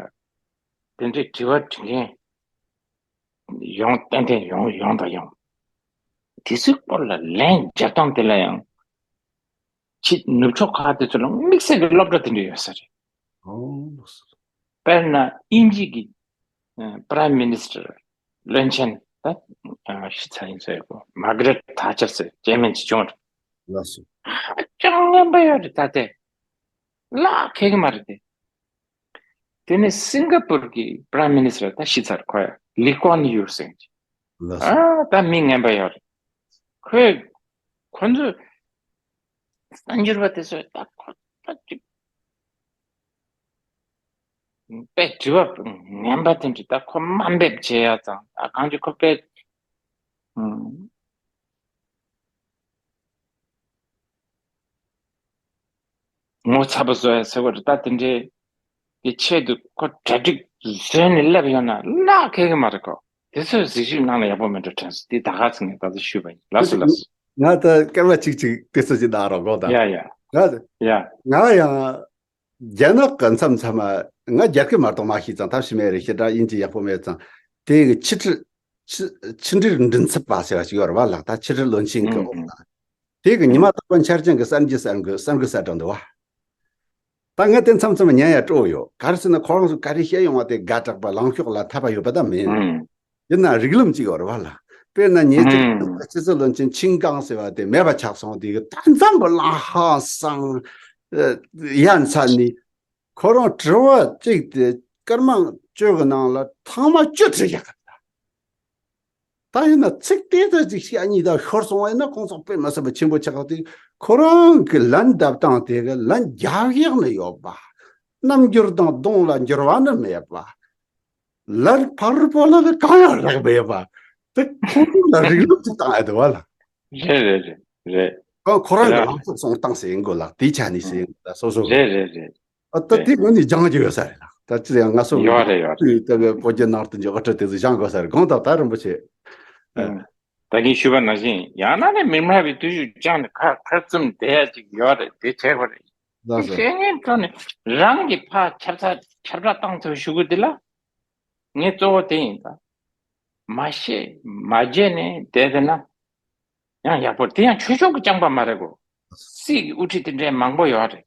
དེ་འདྲའི་དྲི་བ་དྲི་མཁན་ཡོང་ཏན་ཏན་ཡོང་ཡོང་དང་ཡོང་། དེ་ཚོའི་སྐོར་ལ་ལན་རྒྱབ་སྟངས་དེ་ལ་ཡང་ཕྱི་ནུབ་ཕྱོགས་ཁག་དེ་ཚོ་ལ་དམིགས་བསལ་གྱི་སློབ་གྲྭ་དེ་འདྲ་ཡོད་ས་རེད། ཨོ། དཔེར་ན་དབྱིན་ཇི་གི་ཨ་Prime Minister བློན་ཆེན་ད་ཨ་ཤི་ཚར་ཡིན་ཟེར་གོ། མར་ག་རེད་ཐ་ཆར་ཟེར་སྐྱེ་དམན་ཅིག་བྱུང་རེད། ལགས་སོ། ཧ་ཅང་ངན་པ་ཡོད་རེད། ད་དེ་ལག་ཁེལ་གི་མ་རེད་དེ། དེ་ནས་སིང་ག་པུར་གྱི་Prime Minister ད་ཤི་ཚར། ཁོ་ཡ་ལི་ཀོན་ཡུ་ཟེར་གྱི། ལགས་སོ། ཨ་ད་མི་ངན་པ་ཡོད་རེད། ཁོས་ཁོ་ཚོས་གསར་འགྱུར་བ་དེ་ཚོས་ད་ཁོ་ད་ཅིག་དཔེ་དྲི་བ་ངན་པ་དེ་འདྲ་ད་ཁོ་དམའ་འབེབས་བྱེད་ཡ་ཙང་ད་གང་ཅི་ཁོ་དཔེ་ངོ་ཚ་པོ་བཟོ་ཡ་ཟེར་བ་རེད། ད་དེ་འདྲའི་གི་ཆེད་དུ་ཁོ་གྲ་སྒྲིག་བཟོས་ནས་སླེབས་ཡོང་ན་ལག་ཁེལ་གི་མ་རེད་ཁོ། དེ་ཚོ་གཟིགས་ཞིབ་གནང་ན་ཡག་པོ་མེད་འགྲོ་དྲན་སོང་། དེ་ད་ག་ཚོད་ངས་ད་ཚོད་ཞུས་པ་ཡིན། ལགས་སོ་ལགས་སོ། ང་ད་སྐར་མ་གཅིག་ཅིག་དེ་ཚོ་ཅིག་གནང་རོགས་གོ་ད། ཡ་ཡ། ང་ཡ། ང་ཡང་རྒྱ་ནག་གི་མཚམས་མཚམས་མ་ང་རྒྱ་སྐད་མ་གཏོགས་མ་ཤེས་ཙང་ཐབས་ཤེས་མེད་རེད། ཞེ་དྲག་དབྱིན་ཇི་ཡག་པོ་མེད་ཙང་། དེ་གི་ཕྱི་དྲིལ་ཕྱི་ཕྱི་འབྲེལ་མགྲིན་ཚབ་པ་ཟེར་བ་ཞིག་ཡོད་རེད་བ་ལགས། ད་ཕྱི་དྲིལ་བློན་ཆེན་གི་འོག་ལ། དེ་གི་ཉི་མ་རྟག་པར་འཆར་ཅན་གི་གསར་འགྱུར་གསར་འགོད་གསར་འགོད་གསར་འགྲོ་འདུག་བ། ད་ངས་དེ་མཚམས་མཚམས་ཉན་ཡ་སྤྲོ་ཡོད། ག་རེ་ཟེར་ན་ཁོ་རང་ཚོ་ག་རེ་བཤད་ཡོང་བ་དེ་དགའ་དྲགས་པ་ལངས་ཕྱོགས་ལ་འཐད་པ་ཡོད་པ་ད་མིན། ཡིན་ན་རིགས་ལམ་གཅིག་ཡོད་རེད་བ་ལ། དཔེར་ན་ཉེ་ཆར་ཨུམ། སྤྱི་ཚོགས་བློན་ཆེན་ཆིན་ཀང་ཟེར་བ་དེ་མེད་པ་ཆགས་སོང་། དེ་གི་ད་འཛམ་བུ་གླིང་ཧང་སང་ཡ་མཚན་ནི་ཁོ་རང་དྲི་བ་གཅིག་དེ་སྐར་མ་བཅུ་གི་ནང་ལ་ཐེངས་མ་བཅུ་དྲིས་ཡག་གི། ད་ཡིན་ན་ཚིག་དེ་ཚོ་ཅིག་བཤད་གཉིས་དང་ཤོར་སོང་བ་ཡིན་ན་ཁོང་ཚོ་དཔེ་མི་སྲིད་པ་ཆེན་པོ་ཆགས་ཏེ། ཁོ་རང་གི་ལན་འདེབས་སྟངས་དེ་གི་ལན་རྒྱག་ཡག་ནི་ཡོད་པ། རྣམ་འགྱུར་དང་གདོང་ལ་འགྱུར་བ་ནི་མེད་པ། ལན་ཕར་སྤོ་ལ་ནི་གང་ཡང་རག་མེད་པ། དེ་ཁོང་ཚོ་ལ་རིགས་ལམ་ཅིག་བཏང་ཡ་དེ་བ་ལ། རེད་རེད་རེད་རེད། ཁོ་ཁོ་རང་གི་རེད། ལངས་ཕྱོགས་སོང་བཏང་ཟེར་ཡིན་དགོས་ལགས། དེ་ཆ་ནས་ཟེར་ཡིན་དགོས་ལགས་སོ་སོ། རེད་རེད་རེད། ཨ་ད་རེད། དེ་ངོས་ནས་སྦྱང་རྒྱུ་ཡོད་ས་རེད་ལགས། ད་ཅི་ཡང་ང་ཚོ་ཡོད་རེད་ཡོད་རེད། ད་བོད་བརྒྱུད་ནང་བསྟན་གྱི་དབུ་ཁྲིད་དེ་ཚོ་སྦྱང་དགོས་ས་རེད། དགོངས་དག་ད་རིན་པོ་ཆེ། ཨ། ཨང་། ད་གིན་ཞུས་པ་ནང་བཞིན་ཡང་ན་ནི་མི་སྨྲ་བའི་བརྟུལ་ཞུགས་སྦྱངས་ནས་ཁ་ཁ་བཙུམ་བསྡད་ཡ་ཅིག་ཡོད་རེད། དེ་བྱས་པ་རེད། ལགས་སོ། བཤད་མཁན་ཚོ་ནི་རང་གི་ཕར་ཁྱབ་ཚ་ཁྱབ་བསྒྲགས་བཏང་ཐུབ་ཞུ་གི་འདི་ལ་ངས་གཙོ་བོ་དེ་ཡིན། ད་མ་བཤད་མ་བརྗེད་ནས་བསྡད་བསྡད་ན་ཡང་ཡག་པོ་རེད། དེ་ཡང་ཆོས་ཕྱོགས་ཀྱི་རྐྱང་པ་མ་རེད་གོ། སྲིད་ཀྱི་དབུ་ཁྲིད་དེ་འདྲའི་མང་པོ་ཡོད་རེད།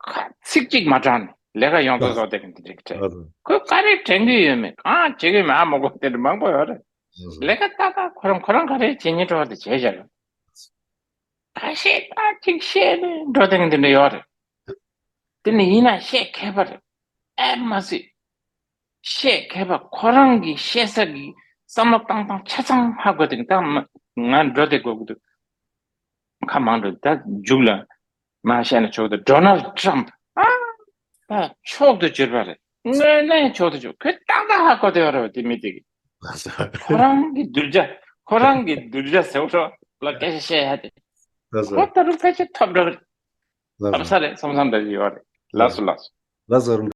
ཁ་ཚིག་གཅིག་མ་དྲང་ནས་ལས་ཀ་ཡོངས་རྫོགས་བཟོ་བསྡད་མཁན་དེ་འདྲ་གི་གྲས། ཨ་རེད། ཁོས་ག་རེ་དྲན་གི་ཡོད་མེད་གང་བྱེད་གི་མེད་ཨ་མ་གོ་དེ་འདྲ་མང་པོ་ཡོད་རེད། ཨ་རེད། ལས་ཀ་ཏག་ཏག་ཁོ་རང་ཁོ་རང་ག་རེ་བྱེད་སྙིང་བྲོ་བ་དེ་བྱས་བཞག་རེད། ད་བཤད་ད་ཅིག་བཤད་ནས་འགྲོ་བསྡད་མཁན་དེ་འདྲ་ཡོད་རེད། དེ་ནི་ཡིན་ན་བཤད་མཁས་པ་རེད། ཨེ་མ་སྲིད། བཤད་མཁས་པ་ཁོ་རང་གི་བཤད་ས་གི་བསམ་བློ་བཏང་སྟངས་ཆ་ཚང་ཧ་གོ་དེ་ད་ང་འགྲོ་བསྡད་དགོས་ཀྱི་འདུག་ཁ་མང་འགྲོ་ད་མཇུག་ལ་མ་བཤད་ན་ཆོག་ཏུ་ཌོ་ནལ་ཊམ་ཕ་ད་མཆོག་ཏུ་གྱུར་པ་རེད། དངོས་གནས་མཆོག་ཏུ་གྱུར། ཁོས་ཏག་ཏག་ཧ་གོ་བསྡད་ཡོད་རེད་བ། དེ་མི་དེ་གི་ཁོ་རང་གི་གདུལ་བྱ་ཁོ་རང་གི་གདུལ་བྱ་ཟེར་བ་ལ་སྐད་ཆ་བཤད་ཡ་དེ་ཁོ་ད་རུང་ཕལ་ཆེར་ཐོབ་འགྲོ་གི་རེད། ཐོབ་ས་རེད་བསམ་བསམ་འདྲ་ཞིག་ཡོད་རེད། ལགས་སོ་ལགས་སོ། ལགས་སོ་རིན་